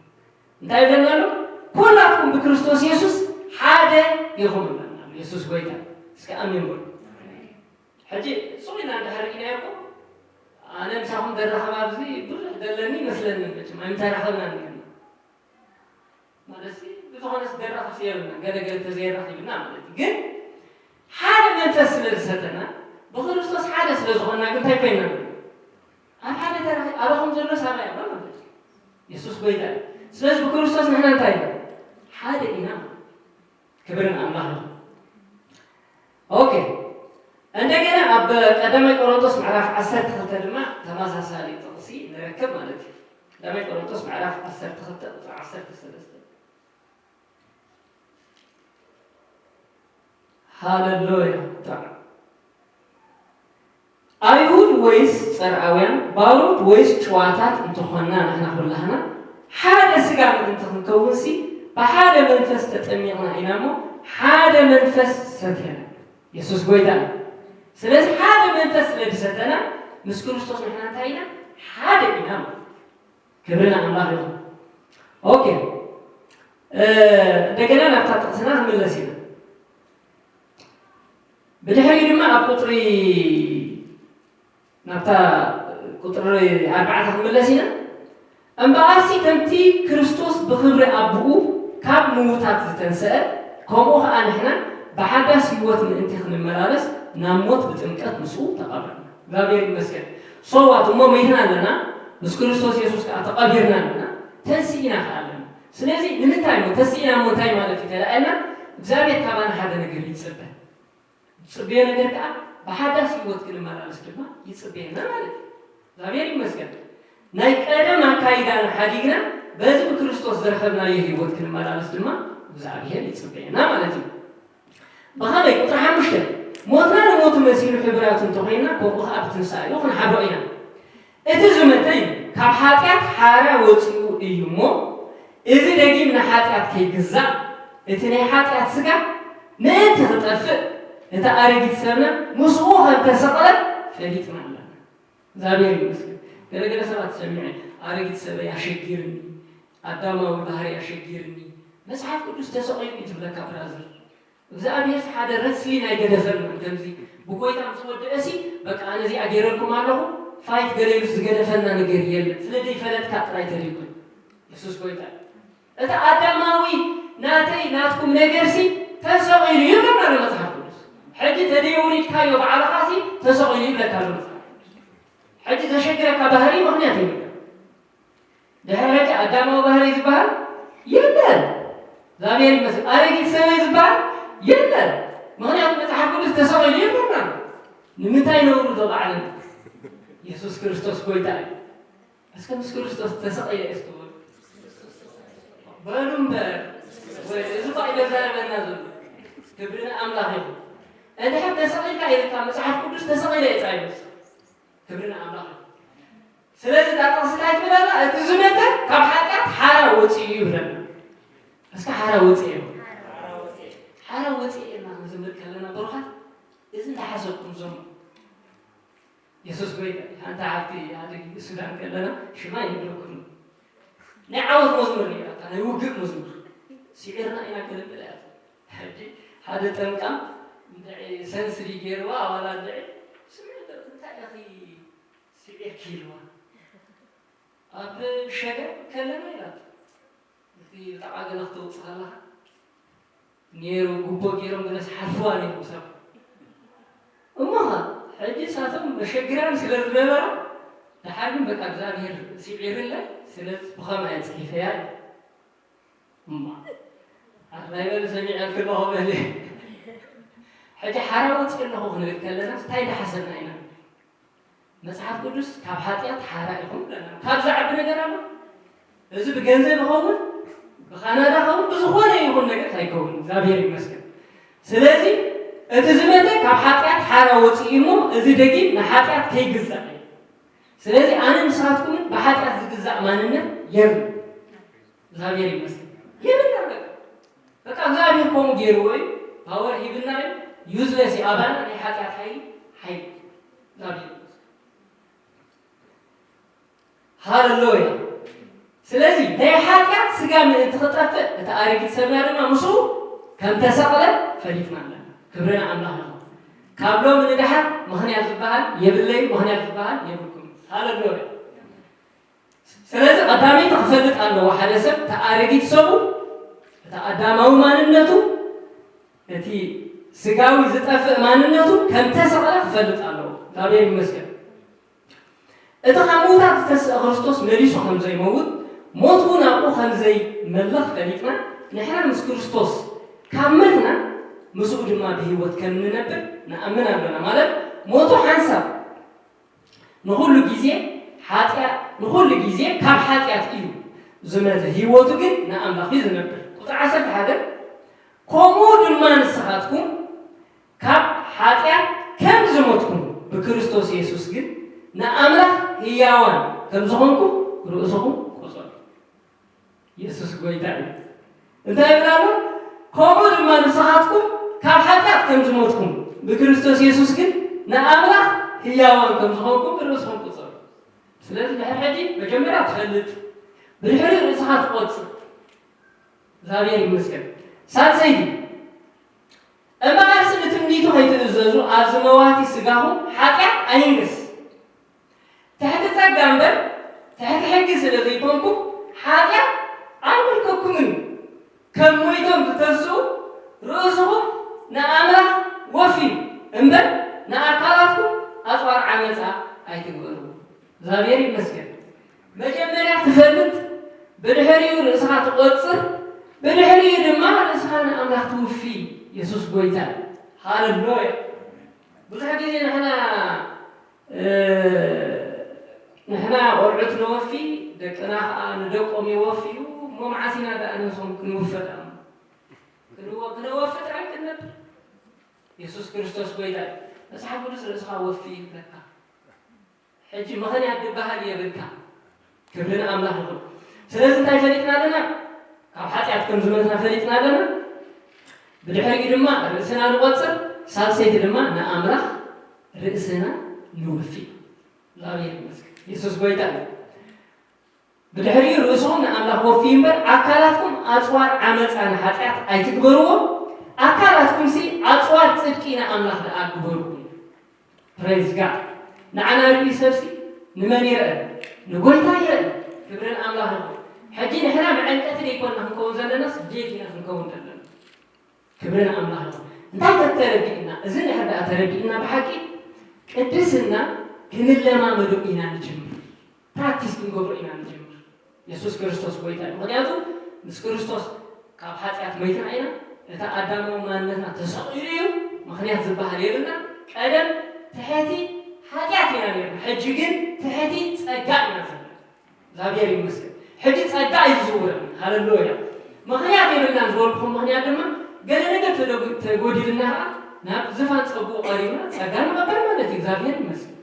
እንታይ ይብለና ኣሎ? ኩላትኩም ብክርስቶስ የሱስ ሓደ ኢኹም ይብለና ኣሎ። የሱስ ጎይታ። እስኪ ኣሜን በሉ። ሕጂ ሱቕ ኢልና እንድሕር ርኢናዮ እኮ፣ ኣነ ምሳኹም ዘራኽብ ኣብዚ ብዙሕ ዘለኒ ይመስለኒ፣ መቸም ኣይምተራኸብናን ነርና። ማለትሲ፣ ብዝኾነስ ዘራኽብሲ የብልና፣ ገለ ገለ ተዘየራኺብና ማለት እዩ። ግን ሓደ መንፈስ ስለ ዝሰተና፣ ብክርስቶስ ሓደ ስለ ዝኾንና ግን እንታይ ኮይንና? ኣብ ሓደ ተራኺ-፣ ኣባኹም ዘሎ ሳባይ ኣሎ ማለት እዩ። የሱስ ጎይታ እዩ። ስለዚ ብክርስቶስ ንሕና እንታይ ኢና? ሓደ ኢና። ክብሪ ንኣምላኽ ይኹን። ኦኬ። እንደገና ኣብ ቀዳማይ ቆሮንቶስ ምዕራፍ ዓሰርተ ክልተ ድማ ተመሳሳሊ ጥቕሲ ንረክብ ማለት እዩ። ቀዳማይ ቆሮንቶስ ምዕራፍ ዓሰርተ ክልተ ቁጽሪ ዓሰርተ ሰለስተ። ሃሌሉያ። ኣይሁድ ወይስ ጸርዓውያን፣ ባሮት ወይስ ጭዋታት እንተኾንና፣ ንሕና ኩላህና ሓደ ስጋ ምእንቲ ክንከውንሲ፣ ብሓደ መንፈስ ተጠሚቕና ኢና እሞ፣ ሓደ መንፈስ ሰተና። የሱስ ጎይታ እዩ። ስለዚ ሓደ መንፈስ ስለ ዝሰተና፣ ምስ ክርስቶስ ንሕና እንታይ ኢና? ሓደ ኢና ማለት እዩ። ክብሪ ንኣምላኽ ይኹን። ኦኬ፣ እ፣ እንደገና ናብታ ጥቕስና ክንምለስ ኢና። ብድሕሪኡ ድማ ኣብ ቁጽሪ፣ ናብታ ቁጽሪ ኣርባዕተ ክንምለስ ኢና። እምበኣርሲ ከምቲ ክርስቶስ ብኽብሪ ኣቦኡ ካብ ምዉታት ዝተንስአ፣ ከምኡ ኸኣ ንሕና ብሓዳስ ህይወት ምእንቲ ክንመላለስ ናብ ሞት ብጥምቀት ምስኡ ተቐበርና። እግዚኣብሔር ይመስገን። So what? እሞ መይትና ኣለና፣ ምስ ክርስቶስ የሱስ ከኣ ተቐቢርና ኣለና፣ ተንሲእና ከኣ ኣለና። ስለዚ ንምንታይ እሞ ተንሲእና እሞ እንታይ ማለት እዩ ተላኣልና? እግዚኣብሔር ካባና ሓደ ነገር ይጽበ። ዝጽበዮ ነገር ከኣ ብሓዳስ ህይወት ክንመላለስ ድማ ይጽበየና ማለት እዩ። እግዚኣብሔር ይመስገን። ናይ ቀደም ኣካይዳና ሓዲግና በዚ ብክርስቶስ ዝረኸብናዮ ህይወት ክንመላለስ ድማ እግዚኣብሔር ይጽበየና ማለት እዩ። ብኸመይ? ቁጽሪ ሓሙሽተ፣ ሞትና ንሞቱ መሲሉ ሕቡራት እንተኾይንና፣ ከምኡ ኸዓ ብትንሳኤኡ ክንሓብሮ ኢና። እቲ ዝመተ እዩ፣ ካብ ሓጢኣት ሓራ ወጺኡ እዩ እሞ፣ እዚ ደጊም ንሓጢኣት ከይግዛእ፣ እቲ ናይ ሓጢኣት ስጋ ምእንቲ ክጠፍእ፣ እቲ ኣረጊት ሰብና ምስኡ ከም ተሰቕለ ፈሊጥና ኣለና። እግዚኣብሔር ይመስገን። ገለገለ ሰባት ሰሚዐ፣ ኣረጊት ሰበይ ኣሸጊርኒ፣ ኣዳማዊ ባህሪ ኣሸጊርኒ፣ መጽሓፍ ቅዱስ ተሰቒሉ እዩ ትብለካ ብራዘር። እግዚኣብሔር ሓደ ረስሊን ኣይገደፈናን። ከምዚ ብጎይታ ምስ ወደእሲ፣ በቃ ኣነ እዚኣ ገይረልኩም ኣለኹ፣ ፋይት ገለ ኢሉስ ዝገደፈና ነገር የለን። ስለ ዘይፈለጥካ ጥራይ ተደይኮን። የሱስ ጎይታ እዩ። እቲ ኣዳማዊ ናተይ ናትኩም ነገርሲ ተሰቒሉ እዩ ይብለና ኣሎ መጽሓፍ ቅዱስ። ሕጂ ተደየውሪድካዮ ባዕልኻሲ ተሰቒሉ ይብለካ ኣሎ መጽሓፍ ቅዱስ። ሕጂ ዘሸግረካ ባህሪ ምኽንያት ይብለካ። ድሕሪ ሕጂ ኣዳማዊ ባህሪ ዝበሃል የለን። እግዚኣብሔር ይመስገን። ኣረጊት ሰበይ ዝበሃል የለን። ምኽንያቱ መጽሓፍ ቅዱስ ተሰቒሉ ይብለና። ንምንታይ ነውርዶ ባዕልና? የሱስ ክርስቶስ ጎይታ እዩ። እስከ ምስ ክርስቶስ ተሰቒለ እስከ በሉ። በሉ እምበር። ወይ እዚ እኳ እዩ ዘዛርበና ዘሎ። ክብሪ ንኣምላኽ ይኹን። እንድሕር ተሰቒልካ ኢልካ መጽሓፍ ቅዱስ ተሰቒለ እዩ ጥራይ ይመስል። ክብሪ ንኣምላኽ ይኹን። ስለዚ እታ ጥቕሲ እንታይ ትብል ኣላ? እቲ ዝመተ ካብ ሓጢኣት ሓራ ወፂኡ እዩ ይብለና። እስከ ሓራ ወፂኡ እዩ። ሓራ ወፂኡ ኢልና ክንዝምር ከለና ብሩኻት፣ እዚ እንዳሓሰብኩም ዘምሩ። የሱስ ጎይታ እዩ። ሓንቲ ሓብቲ ሓደ ግዜ ሱዳን ከለና ሽማ ይነግረኩም። ናይ ዓወት መዝሙር ነይራታ፣ ናይ ውግእ መዝሙር። ስዒርና ኢና ክንብል እያ። ሕጂ ሓደ ጠምቃም እንድዒ ሰንስሪ ገይርዋ ኣባላ እንድዒ ስምዒ እንታይ ኢኺ ስዒርኪ ኢልዋ። ኣብ ሸገር ከለና ኢላቶ። እቲ ብጣዕሚ ገለ ክተውፅእ ከለኻ ነይሩ፣ ጉቦ ገይሮም ገለስ ሓልፍዋ ነይሩ ሰብ። እሞ ኸ፣ ሕጂ ሳቶም መሸግራን ስለ ዝነበራ፣ ደሓር ግን በቃ እግዚኣብሔር ስዒርለይ፣ ስለዚ ብኸምኣ እየ ጽሒፈያ። እሞ፣ ኣራይ በል ሰሚዐ ክለኹ በል። ሕጂ ሓራ ወፂእ ኣለኹ ክንብል ከለና፣ እንታይ እንዳሓሰብና ኢና? መጽሓፍ ቅዱስ ካብ ሓጢኣት ሓራ ኢኹም ብለና። ካብ ዝዓቢ ነገር ኣሎ? እዚ ብገንዘብ ይኸውን፣ ብካናዳ ይኸውን፣ ብዝኾነ ይኹን ነገር እንታይ ይኸውን? እግዚኣብሔር ይመስገን። ስለዚ እቲ ዝመተ ካብ ሓጢኣት ሓራ ወፂኡ እሞ፣ እዚ ደጊም ንሓጢኣት ከይግዛእ እዩ። ስለዚ ኣነ ንስኻትኩምን ብሓጢኣት ዝግዛእ ማንነት የብሉ። እግዚኣብሔር ይመስገን። የብልና በቃ። በቃ እግዚኣብሔር ከምኡ ገይርዎ እዩ። ፓወር ሂብና እዩ። ዩዝለስ እዩ። ኣባና ናይ ሓጢኣት ሓይሊ፣ ሓይሊ። እግዚኣብሔር ይመስገን። ሃሌሉያ። ስለዚ ናይ ሓጢኣት ስጋ ምእንቲ ክጠፍእ፣ እቲ ኣረጊት ሰብና ድማ ምስኡ ከም ተሰቕለ ፈሊጥና ኣለና። ክብሪ ንኣምላኽ ይኹን። ካብ ሎሚ ንደሓር ምኽንያት ዝበሃል የብለይን፣ ምኽንያት ዝበሃል የብልኩምን። ሃሌሉያ። ስለዚ ቀዳመይቲ ክፈልጥ ኣለዎ ሓደ ሰብ፣ እቲ ኣረጊት ሰቡ፣ እቲ ኣዳማዊ ማንነቱ፣ እቲ ስጋዊ ዝጠፍእ ማንነቱ ከም ተሰቕለ ክፈልጥ ኣለዎ። እግዚኣብሔር ይመስገን። እቲ ካብ ምዉታት ዝተስአ ክርስቶስ መሊሱ ከም ዘይመውት፣ ሞት እውን ኣብኡ ከም ዘይመልኽ ፈሊጥና፣ ንሕና ምስ ክርስቶስ ካብ መትና፣ ምስኡ ድማ ብህይወት ከም እንነብር ንኣምን ኣለና። ማለት ሞቱ ሓንሳብ ንኹሉ ግዜ ሓጢኣ-፣ ንኹሉ ግዜ ካብ ሓጢኣት እዩ ዝመተ፣ ህይወቱ ግን ንኣምላኽ እዩ ዝነብር። ቁጽሪ ዓሰርተ ሓደ፣ ከምኡ ድማ ንስኻትኩም ካብ ሓጢኣት ከም ዝሞትኩም ብክርስቶስ የሱስ ግን ንኣምላኽ ህያዋን ከም ዝኾንኩም ርእስኹም ቁጸሩ። የሱስ ጎይታ እዩ። እንታይ ይብል ኣሎ? ከምኡ ድማ ንስኻትኩም ካብ ሓጢኣት ከም ዝሞትኩም ብክርስቶስ የሱስ ግን ንኣምላኽ ህያዋን ከም ዝኾንኩም ርእስኹም ቁጸሩ። ስለዚ ድሕሪ ሕጂ መጀመርያ ትፈልጥ፣ ብድሕሪ ርእስኻ ትቆጽር። እግዚኣብሔር ይመስገን። ሳልሰይቲ፣ እምበኣርሲ ንትምኒቱ ከይትእዘዙ ኣብዚ መዋቲ ስጋኹም ሓጢኣት ኣይንገስ። ትሕቲ ጸጋ እምበር ትሕቲ ሕጊ ስለ ዘይኮንኩም ሓጢኣት ኣይምልከኩምን። ከም ሞይቶም ዝተስኡ ርእስኹም ንኣምላኽ ወፍዩ እምበር ንኣካላትኩም ኣጽዋር ዓመጻ ኣይትግበሩ። እግዚኣብሔር ይመስገን። መጀመርያ ትፈልጥ፣ ብድሕሪኡ ርእስኻ ትቖጽር፣ ብድሕሪኡ ድማ ርእስኻ ንኣምላኽ ትውፊ። የሱስ ጎይታ እዩ። ሃሌሉያ። ብዙሕ ግዜ ንሕና ንሕና ቆልዑት ነወፊ፣ ደቅና ከዓ ንደቆም የወፍዩ። እሞ መዓስ ኢና ደኣ ነዞም ክንውፈ ደኣ? ክንወ- ክነወፊ ጥራይ ክንነብር። የሱስ ክርስቶስ ጎይታ እዩ። መጽሓፍ ቅዱስ ርእስኻ ወፊ ይብለካ። ሕጂ ምኽንያት ዝበሃል የብልካ። ክብሪ ንኣምላኽ ይኹን። ስለዚ እንታይ ፈሊጥና ኣለና? ካብ ሓጢኣት ከም ዝመትና ፈሊጥና ኣለና። ብድሕሪኡ ድማ ርእስና ንቆጽር፣ ሳልሰይቲ ድማ ንኣምላኽ ርእስና ንወፊ። እግዚኣብሔር ይመስገን። የሱስ ጎይታ እዩ። ብድሕሪኡ ርእስኹም ንኣምላኽ ወፍዩ እምበር ኣካላትኩም ኣጽዋር ዓመጻ ንሓጢኣት ኣይትግበርዎ። ኣካላትኩምሲ ኣጽዋር ጽድቂ ንኣምላኽ ደኣ ግበርዎ። ፕሬዝ ጋድ። ንዓና ርእዩ ሰብሲ ንመን ይርአ? ንጎይታ ይርአ። ክብርን ኣምላኽ ይኹን። ሕጂ ንሕና መዐንቀቲ ደይኮንና ክንከውን ዘለናስ ቤት ኢና ክንከውን ዘለና። ክብርን ኣምላኽ ይኹን። እንታይ ተተረዲእና? እዚ ንሕር ደኣ ተረዲእና ብሓቂ ቅድስና ክንለማመዶ ኢና ንጅምር። ፕራክቲስ ክንገብሮ ኢና ንጅምር። የሱስ ክርስቶስ ጎይታ እዩ። ምኽንያቱ ምስ ክርስቶስ ካብ ሓጢኣት መይትና ኢና። እቲ ኣዳማዊ ማንነትና ተሰቒሉ እዩ። ምኽንያት ዝበሃል የብልና። ቀደም ትሕቲ ሓጢኣት ኢና ነርና፣ ሕጂ ግን ትሕቲ ጸጋ ኢና ዘለና። እግዚኣብሔር ይመስገን። ሕጂ ጸጋ እዩ ዝዝውረና። ሃሌሉያ። ምኽንያት የብልናን ዝበልኩኹም ምኽንያት ድማ ገለ ነገር ተደጉ- ተጎዲልና ኸዓ ናብ ዝፋን ጸጉኡ ቀሪብና ጸጋ ንቐበል ማለት እዩ። እግዚኣብሔር ይመስገን።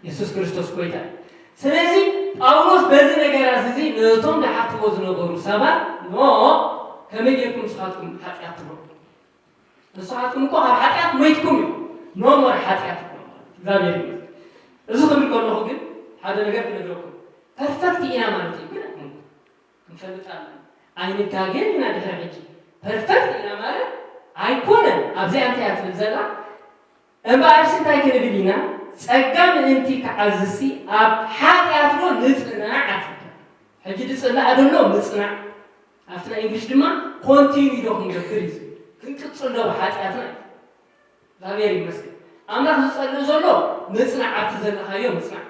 የሱስ ክርስቶስ ጎይታ እዩ። ስለዚ ጳውሎስ በዚ ነገራት እዚ ነቶም ዝሓትዎ ዝነበሩ ሰባት ኖ ከመይ ጌርኩም ንስኻትኩም ሓጢኣት ትገብሩ? ንስኻትኩም እኮ ካብ ሓጢኣት ሞይትኩም እዩ። ኖ ሞር ሓጢኣት እኮ። እግዚኣብሔር ይመስገን። እዚ ክብል ከለኹ ግን ሓደ ነገር ክነግረኩም። ፐርፈክት ኢና ማለት እዩ ግን ኣይኮንኩም። ክንፈልጥ ኣለና። ኣይንጋገን ኢና ድሕሪ ሕጂ። ፐርፈክት ኢና ማለት ኣይኮነን። ኣብዚኣ እንታይ እያ ትብል ዘላ? እምበኣርሲ እንታይ ክንብል ኢና? ጸጋ ምእንቲ ክዓዝሲ ኣብ ሓጢኣት ዶ ንጽናዕ? ሕጂ ዝጽላእ ዘሎ ምጽናዕ፣ ኣብቲ ናይ እንግሊሽ ድማ ኮንቲኒ ዶ ክንገብር እዩ ዝብል? ክንቅጽል ዶ ብሓጢኣትና እዩ? እግዚኣብሔር ይመስገን። ኣምላኽ ዝጸልእ ዘሎ ምጽናዕ፣ ኣብቲ ዘለኻዮ ምጽናዕ።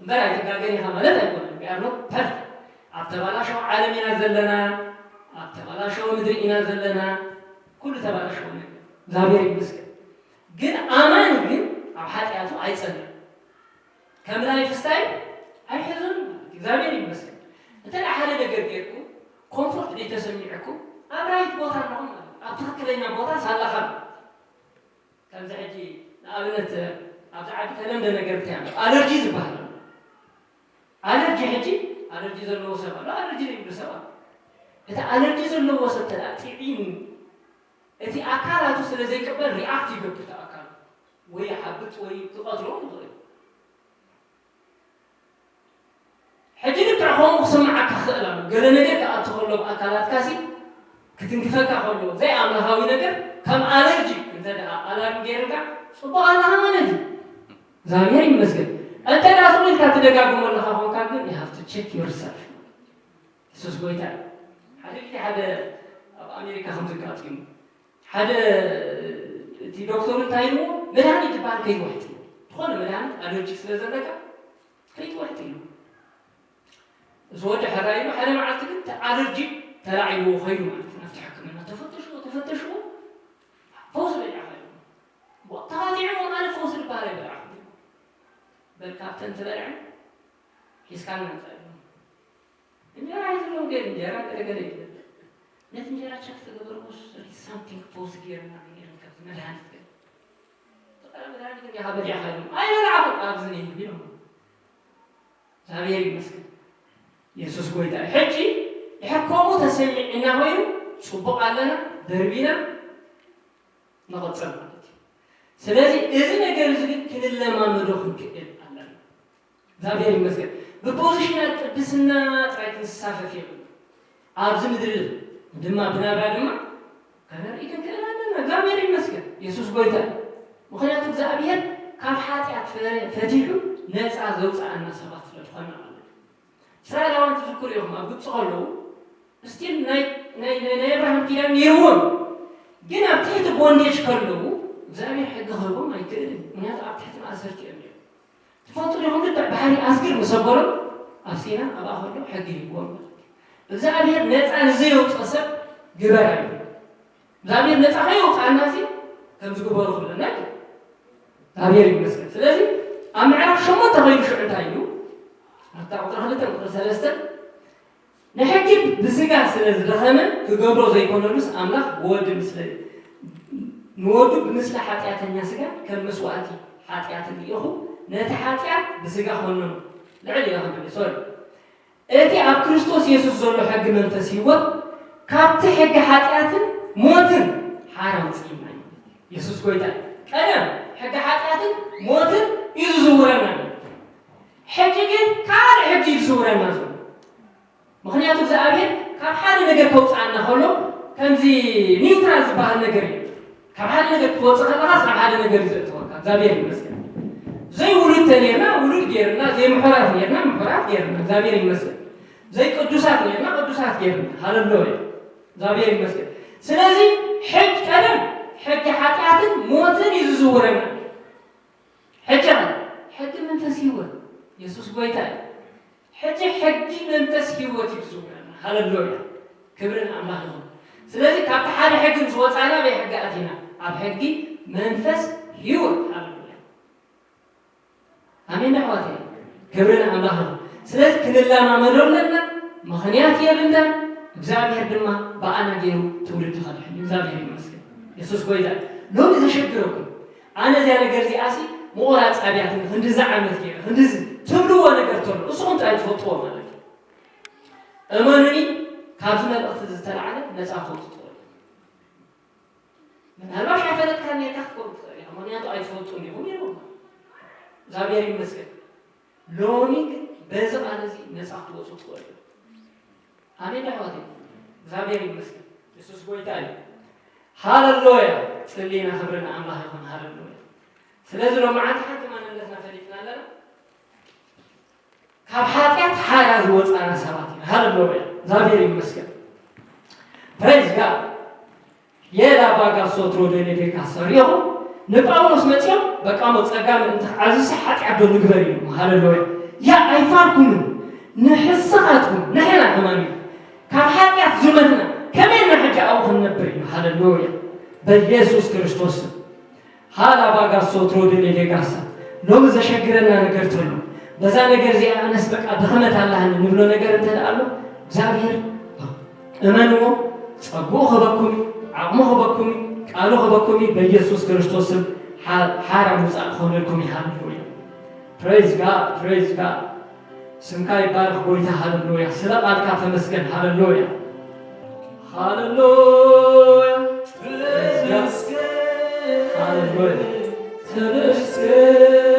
እምበር ኣይትጋገን ኢኻ ማለት ኣይኮነን። We are not perfect። ኣብ ተባላሸወ ዓለም ኢና ዘለና፣ ኣብ ተባላሸወ ምድሪ ኢና ዘለና። ኩሉ ተባላሸወ ነገር። እግዚኣብሔር ይመስገን። ግን ኣማኒ ግን ኣብ ሓጢኣቱ ኣይጸንዕን። ከም ላይፍ ስታይል ኣይሕዞን ማለት እዩ። እግዚኣብሔር ይመስገን። እንተ ደኣ ሓደ ነገር ጌርኩም ኮምፎርት ዘይተሰሚዕኩም ኣብ ራይት ቦታ ኣለኹም ማለት እዩ። ኣብ ትኽክለኛ ቦታ ሳላኻ ማለት እዩ። ከምዚ ሕጂ ንኣብነት ኣብዚ ዓዲ ተለምደ ነገር እንታይ ኣሎ? ኣለርጂ ዝበሃል ኣሎ። ኣለርጂ ሕጂ ኣለርጂ ዘለዎ ሰብ ኣሎ፣ ኣለርጂ ዘይብሉ ሰብ ኣሎ። እቲ ኣለርጂ ዘለዎ ሰብ እንተ ደኣ ጥዒሙ እቲ ኣካላቱ ስለ ዘይቅበል ሪኣክት ይገብር እቲ ኣካሉ። ወይ ይሓብጥ ወይ ክቐትሎ ይኽእል። ሕጂ ልክዕ ከምኡ ክስምዓካ ክኽእል ኣሎ። ገለ ነገር ክኣቱ ከሎ ብኣካላትካ ሲ ክትንክፈካ ከሎ ዘይኣምላኻዊ ነገር ከም ኣለርጂ እንተ ደኣ ኣላርም ገይርካ ጽቡቕ ኣለኻ ማለት እዩ። እግዚኣብሔር ይመስገን። እንተ ደኣ ስቕ ኢልካ ትደጋግሞ ኣለኻ ኮንካ ግን you have to check yourself። የሱስ ጎይታ እዩ። ሓደ ግዜ ሓደ ኣብ ኣሜሪካ ከምዚ ኣጋጢሙ ሓደ እቲ ዶክተር እንታይ ኢልዎ መድሃኒት ዝበሃል ከይትወሕጥ ዝኾነ መድሃኒት ኣለርጂክ ስለ ዘለካ ከይትወሕጥ ኢሉ እዚ ወዲ ሕራይ ኢሉ ሓደ መዓልቲ ግን እቲ ኣለርጂ ተላዒልዎ ከይዱ ማለት እዩ ናብቲ ሕክምና ተፈተሽዎ ተፈተሽዎ ፈውሲ በሊዕኻ ኢሉ ተኻቲዕዎ ማለት ፈውሲ ዝበሃል ኣይበላዕኹም በል ካብተን ትበልዐን ሒዝካልና ምጻእ ኢሎም። እንጀራ ሒዝሎም ከይድ፣ እንጀራ ገለገለ ይበል። ነቲ እንጀራ ቸክ ተገበርዎ፣ ሳምቲንግ ፖዝ ገይርና ነይርም፣ ካብቲ መድሃኒት ገለ። ተቐረ መድሃኒት እንዲኻ በሊዕኻ ኢሎም። ኣይበላዕኹም፣ ኣብዚ ነይሩ ኢሎም። እግዚኣብሔር ይመስገን። የሱስ ጎይታ እዩ። ሕጂ ድሕር ከምኡ ተሰሚዕና ኮይኑ፣ ጽቡቕ ኣለና፣ ደርቢና ንቐጽል ማለት እዩ። ስለዚ እዚ ነገር እዚ ግን ክንለማመዶ ክንክእል ኣለና። እግዚኣብሔር ይመስገን። ብፖዚሽናል ቅድስና ጥራይ ክንሳፈፍ የብልና። ኣብዚ ምድሪ ድማ ብናብራ ድማ ከነርኢ ክንክእል ኣለና። እግዚኣብሔር ይመስገን። የሱስ ጎይታ እዩ። ምኽንያቱ እግዚኣብሔር ካብ ሓጢኣት ፈ-፣ ፈቲሑ ነፃ ዘውፅኣና ሰባት ስለ ዝኾንና ማለት እዩ። እስራኤላውያን ትዝክሩ ኢኹም፣ ኣብ ግብፂ ከለዉ ስቲል ናይ፣ ናይ፣ ናይ፣ ናይ ኣብርሃም ኪዳን ነይርዎም፣ ግን ኣብ ትሕቲ ቦንዴጅ ከለዉ እግዚኣብሔር ሕጊ ክህቦም ኣይክእልን። ምኽንያቱ ኣብ ትሕቲ ማእሰርቲ እዮም ነይሮም። ትፈልጡ ዲኹም? ልክዕ ባሕሪ ኣስግር ምስ ኣበሎም ኣብ ሲና ኣብኣ ከሎ ሕጊ ሂብዎም ማለት እዩ። እግዚኣብሔር ነፃ ንዘየውፅእ ሰብ ግበር ኣይብሎ። እግዚኣብሔር ነፃ ከየውፅኣና ሲ ከምዚ ግበሩ ክብለና ኣይክእልን። እግዚኣብሔር ይመስገን። ስለዚ ኣብ ምዕራፍ ሸሞንተ ከይዱ ሽዑ እንታይ ኢሉ? ኣብታ ቁጥሪ ክልተ ቁጥሪ ሰለስተ ንሕጊ ብስጋ ስለ ዝደኸመ ክገብሮ ዘይኮነሉስ ኣምላኽ ብወዲ ምስለ ንወዱ ብምስለ ሓጢኣተኛ ስጋ ከም መስዋእቲ ሓጢኣት ልኢኹ ነቲ ሓጢኣት ብስጋ ኮነኑ። ልዕል ኢለ ከንብብ፣ ሶሪ። እቲ ኣብ ክርስቶስ የሱስ ዘሎ ሕጊ መንፈስ ህይወት ካብቲ ሕጊ ሓጢኣትን ሞትን ሓራ ኣውፅእና እዩ። የሱስ ጎይታ እዩ። ቀደም ሕጊ ሓጢኣትን ሞትን እዩ ዝዝውረና። ሕጂ ግን ካልእ ሕጊ እዩ ዝዝውረና ዘሎ። ምኽንያቱ እግዚኣብሔር ካብ ሓደ ነገር ከውፅኣና ከሎ ከምዚ ኒውትራል ዝበሃል ነገር እዩ። ካብ ሓደ ነገር ክትወፅእ ከለኻስ ናብ ሓደ ነገር እዩ ዘእትወካ። እግዚኣብሔር ይመስገን። ዘይውሉድ ተኔርና ውሉድ ገይርና፣ ዘይምሑራት ኔርና ምሑራት ገይርና። እግዚኣብሔር ይመስገን። ዘይቅዱሳት ኔርና ቅዱሳት ገይርና። ሃለሉያ። እግዚኣብሔር ይመስገን። ስለዚ ሕጅ ቀደም ሕጊ ሓጢኣትን ሞትን እዩ ዝዝውረና። ሕጂ ኸ ሕጊ መንፈስ ህይወት የሱስ ጎይታ እዩ። ሕጂ ሕጊ መንፈስ ህይወት እዩ ዝዝውረና። ሃለሉያ። ክብሪ ንኣምላኽ ይኹን። ስለዚ ካብቲ ሓደ ሕጊ ምስ ወፃና ኣበይ ሕጊ ኣቲና? ኣብ ሕጊ መንፈስ ህይወት። ሃለሉያ። ኣሜን ዶ ኣሕዋተይ? ክብሪ ንኣምላኽ ይኹን። ስለዚ ክንለማመዶ ኣለና፣ ምኽንያት የብልናን። እግዚኣብሔር ድማ ብኣና ገይሩ ትውልዲ ከድሕን እዩ። እግዚኣብሔር ይመስገን። የሱስ ጎይታ እዩ። ሎሚ ዘሸግረኩም፣ ኣነ እዚኣ ነገር እዚኣሲ ምቑራጽ ኣብያትኒ ክንድዚ ዓመት ገይረ፣ ክንድዚ ትብልዎ ነገር ተሎ፣ እስኹም ጥራይ ትፈልጥዎ ማለት እዩ። እመኑኒ፣ ካብዚ መልእኽቲ ዝተላዕለ ነጻ ክትወጹ ትኽእሉ። ምናልባሽ ኣይፈለጥካን ኔርካ ክትከውን ትኽእል ኢኻ፣ ምኽንያቱ ኣይትፈልጡን ኢኹም ኢሎም። እግዚኣብሔር ይመስገን። ሎሚ ግን በዚ ቃል እዚ ነጻ ክትወጹ ትኽእሉ። ኣሜን ዶ ኣሕዋተይ? እግዚኣብሔር ይመስገን። የሱስ ጎይታ እዩ። ሃለሉያ! ጽሊና ክብሪ ንኣምላኽ ይኹን። ሃለሉያ! ስለዚ ሎመዓንቲ ሓንቲ ማንነትና ፈሊጥና ኣለና። ካብ ሓጢኣት ሓራ ዝወጻና ሰባት ኢና። ሃለሉያ! እግዚኣብሔር ይመስገን። Praise God! የላ ቫጋ ሶትሮ ደኔ ቬካሳ ሪኹ ንጳውሎስ መጺኦም በቃ ሞ ጸጋ ምእንቲ ክዓዝስ ሓጢኣት ዶ ንግበር ኢሎም። ሃለሉያ! ያ ኣይፋልኩምን ንሕስኻትኩም ንሕና ከማን እዩ ካብ ሓጢኣት ዝመትና ከመይ ኢና ሕጂ ኣብኡ ክንነብር ኢና። ሃለሉያ! በኢየሱስ ክርስቶስ ስም። ሃላ ቫጋ ሶትሮ ደኔ ቬጋሳ ሎሚ ዘሸግረና ነገር ተሎ በዛ ነገር እዚኣ ኣነስ በቃ ድኽመት ኣላህኒ ንብሎ ነገር እንተ ደኣ ኣሎ እግዚኣብሔር እመንዎ፣ ጸግኡ ክበኩም እዩ፣ ዓቕሙ ክበኩም እዩ፣ ቃሉ ክበኩም እዩ። በኢየሱስ ክርስቶስ ስም ሓ-፣ ሓራ ምውጻእ ክኾነልኩም እዩ። ሃሌሉያ። Praise God, praise God። ስምካ ይባረኽ ጎይታ። ሃሌሉያ። ስለ ቃልካ ተመስገን። ሃሌሉያ። ሃሌሉያ። Praise God። ሃሌሉያ። ተመስገን።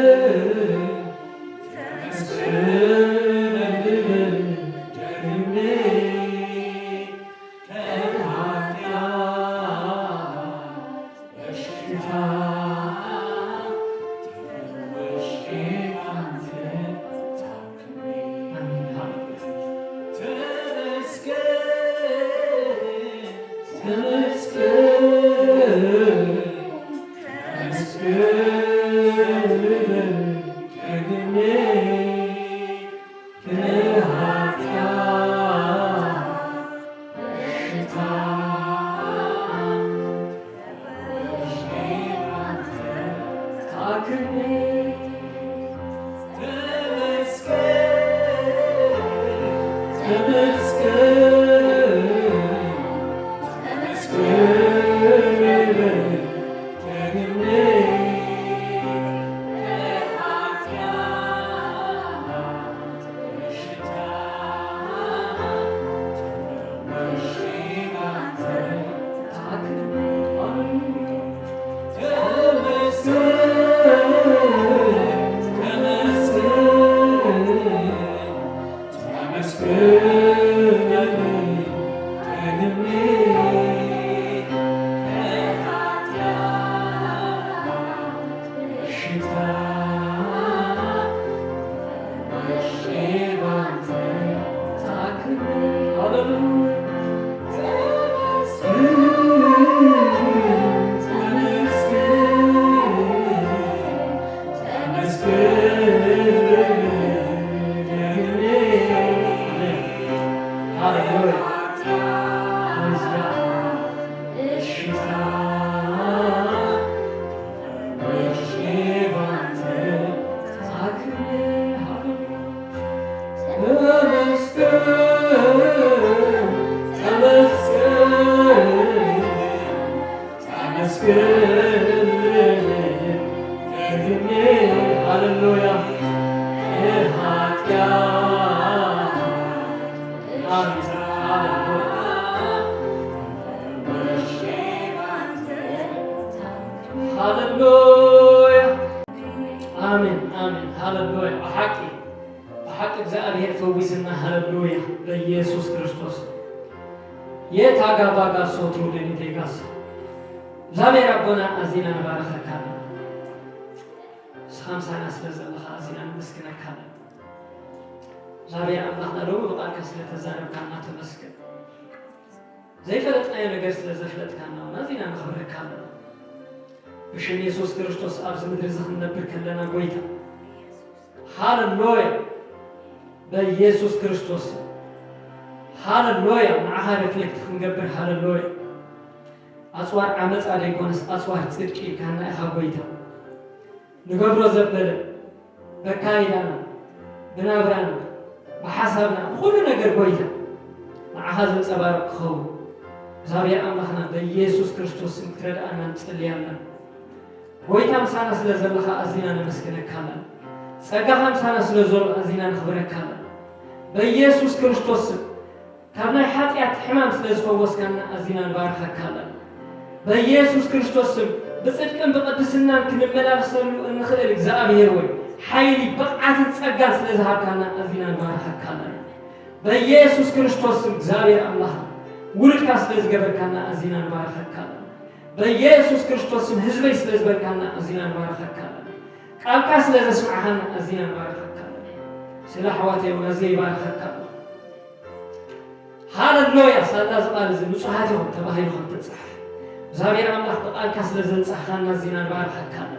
ተመስገን። ኣሜን። ሃሌሉያ። ሃሌሉያ። ኣሜን፣ ኣሜን። ሃሌሉያ። ብሓቂ፣ ብሓቂ እግዚኣብሔር ፈዊስና። ሃሌሉያ። በኢየሱስ ክርስቶስ። የት ኣጋባጋ ሶትሩ ደኒቴጋስ። እግዚኣብሔር ኣቦና ኣዚና ንባረኸካ ኣለና። ንስኻ ምሳና ስለ ዘለኻ ኣዚና ነመስግነካ ኣለና። እግዚኣብሔር ኣምላኽና ሎሚ ብቓልካ ስለ ተዛረብካና ተመስገን። ዘይፈለጥናዮ ነገር ስለ ዘፍለጥካና እውን ኣዚና ነኽብረካ ኣለና። ብሽም የሱስ ክርስቶስ ኣብዚ ምድሪ እዚ ክንነብር ከለና ጎይታ፣ ሃሌሉያ፣ በኢየሱስ ክርስቶስ፣ ሃሌሉያ፣ ንዓኻ ሪፍሌክት ክንገብር፣ ሃሌሉያ። ኣጽዋር ዓመጻ ደይኮነስ ኣጽዋር ጽድቂ ኢልካና ኢኻ ጎይታ። ንገብሮ ዘበለ በካይዳና፣ ብናብራና፣ ብሓሳብና፣ ብኹሉ ነገር ጎይታ ንዓኻ ዘንጸባርቕ ክኸውን እግዚኣብሔር ኣምላኽና በኢየሱስ ክርስቶስ ስም ክትረድኣና ንጽሊ ኣለና። ጎይታ ምሳና ስለ ዘለኻ ኣዚና ነመስግነካ ኣለና። ጸጋኻ ምሳና ስለ ዘሎ ኣዚና ነኽብረካ ኣለና። በኢየሱስ ክርስቶስ ስም ካብ ናይ ሓጢኣት ሕማም ስለ ዝፈወስካና ኣዚና ንባርኸካ ኣለና። በኢየሱስ ክርስቶስ ስም ብጽድቅን ብቕድስናን ክንመላለሰሉ እንኽእል እግዚኣብሔር ወይ ሓይሊ ብቕዓትን ጸጋን ስለ ዝሃብካና ኣዚና ንባርኸካ ኣለና። በኢየሱስ ክርስቶስ ስም እግዚኣብሔር ኣምላኽ ውሉድካ ስለ ዝገበርካና ኣዚና ንባርኸካ ኣለና። በኢየሱስ ክርስቶስ ስም ህዝበይ ስለ ዝበልካና ኣዚና ንባርኸካ ኣለና። ቃልካ ስለ ዘስማዕኻና ኣዚና ንባርኸካ ኣለና። ስለ ኣሕዋተይ እውን ኣዝየ ይባርኸካ ኣለኹ። ሃለሎያ። ሳላ እዚ ቃል እዚ ንጹሃት ኢኹም ተባሂሉ ከም ተጻሕፈ እግዚኣብሔር ኣምላኽ ብቃልካ ስለ ዘንጻሕካና ኣዚና ንባርኸካ ኣለና።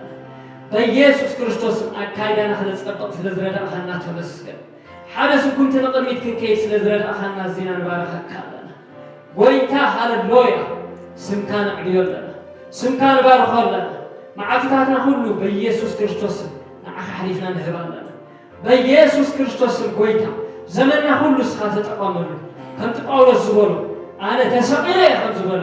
በኢየሱስ ክርስቶስ ስም ኣካይዳና ክነጸብቕ ስለ ዝረዳእካና ተመስገን። ሓደ ስጉምቲ ንቕድሚት ክንከይድ ስለ ዝረዳእካና ኣዚና ንባርኸካ ኣለና። ጎይታ ሃለሎያ። ስምካ ነዕብዮ ኣለና። ስምካ ንባርኾ ኣለና። መዓልትታትና ኩሉ በኢየሱስ ክርስቶስ ስም ንዓኻ ሓሊፍና ንህብ ኣለና። በኢየሱስ ክርስቶስ ስም ጎይታ ዘመንና ኩሉ እስኻ ተጠቐመሉ። ከምቲ ጳውሎስ ዝበሎ ኣነ ተሰቒለ እየ ከም ዝበሎ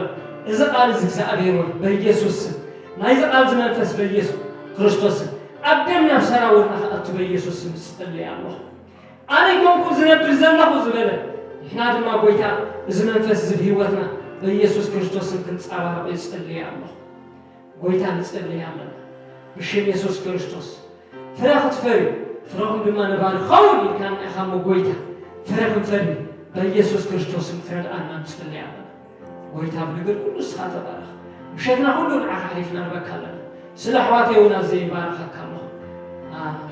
እዚ ቃል እዚ እግዚኣብሔር ወይ በኢየሱስ ስም ናይዚ ቃል እዚ መንፈስ በኢየሱስ ክርስቶስ ስም ኣብ ደም ናብ ሰራውርና ክኣቱ በኢየሱስ ስም እጽሊ ኣለኹ። ኣነ ኮንኩ ዝነብር ዘለኹ ዝበለ ንሕና ድማ ጎይታ እዚ መንፈስ እዚ ብህይወትና በኢየሱስ ክርስቶስ ስም ክንጻባረቕ ይጽሊ ኣለኹ። ጎይታ ንጽሊ ኣለና ብሽም የሱስ ክርስቶስ። ፍረ ክትፈርዩ ፍረኹም ድማ ነባሪ ኸውን ኢልካና ኢኻ እሞ ጎይታ ፍረ ክንፈሪ በኢየሱስ ክርስቶስ ስም ክትረድኣና ንጽሊ ኣለና። ጎይታ ብነገር ኩሉ እስኻ ተባረኽ። ምሸትና ኩሉ ንዓኻ ሓሊፍና ንበካ ኣለና። ስለ ኣሕዋተይ እውን ኣዘ ይባርኸካ ኣለኹ።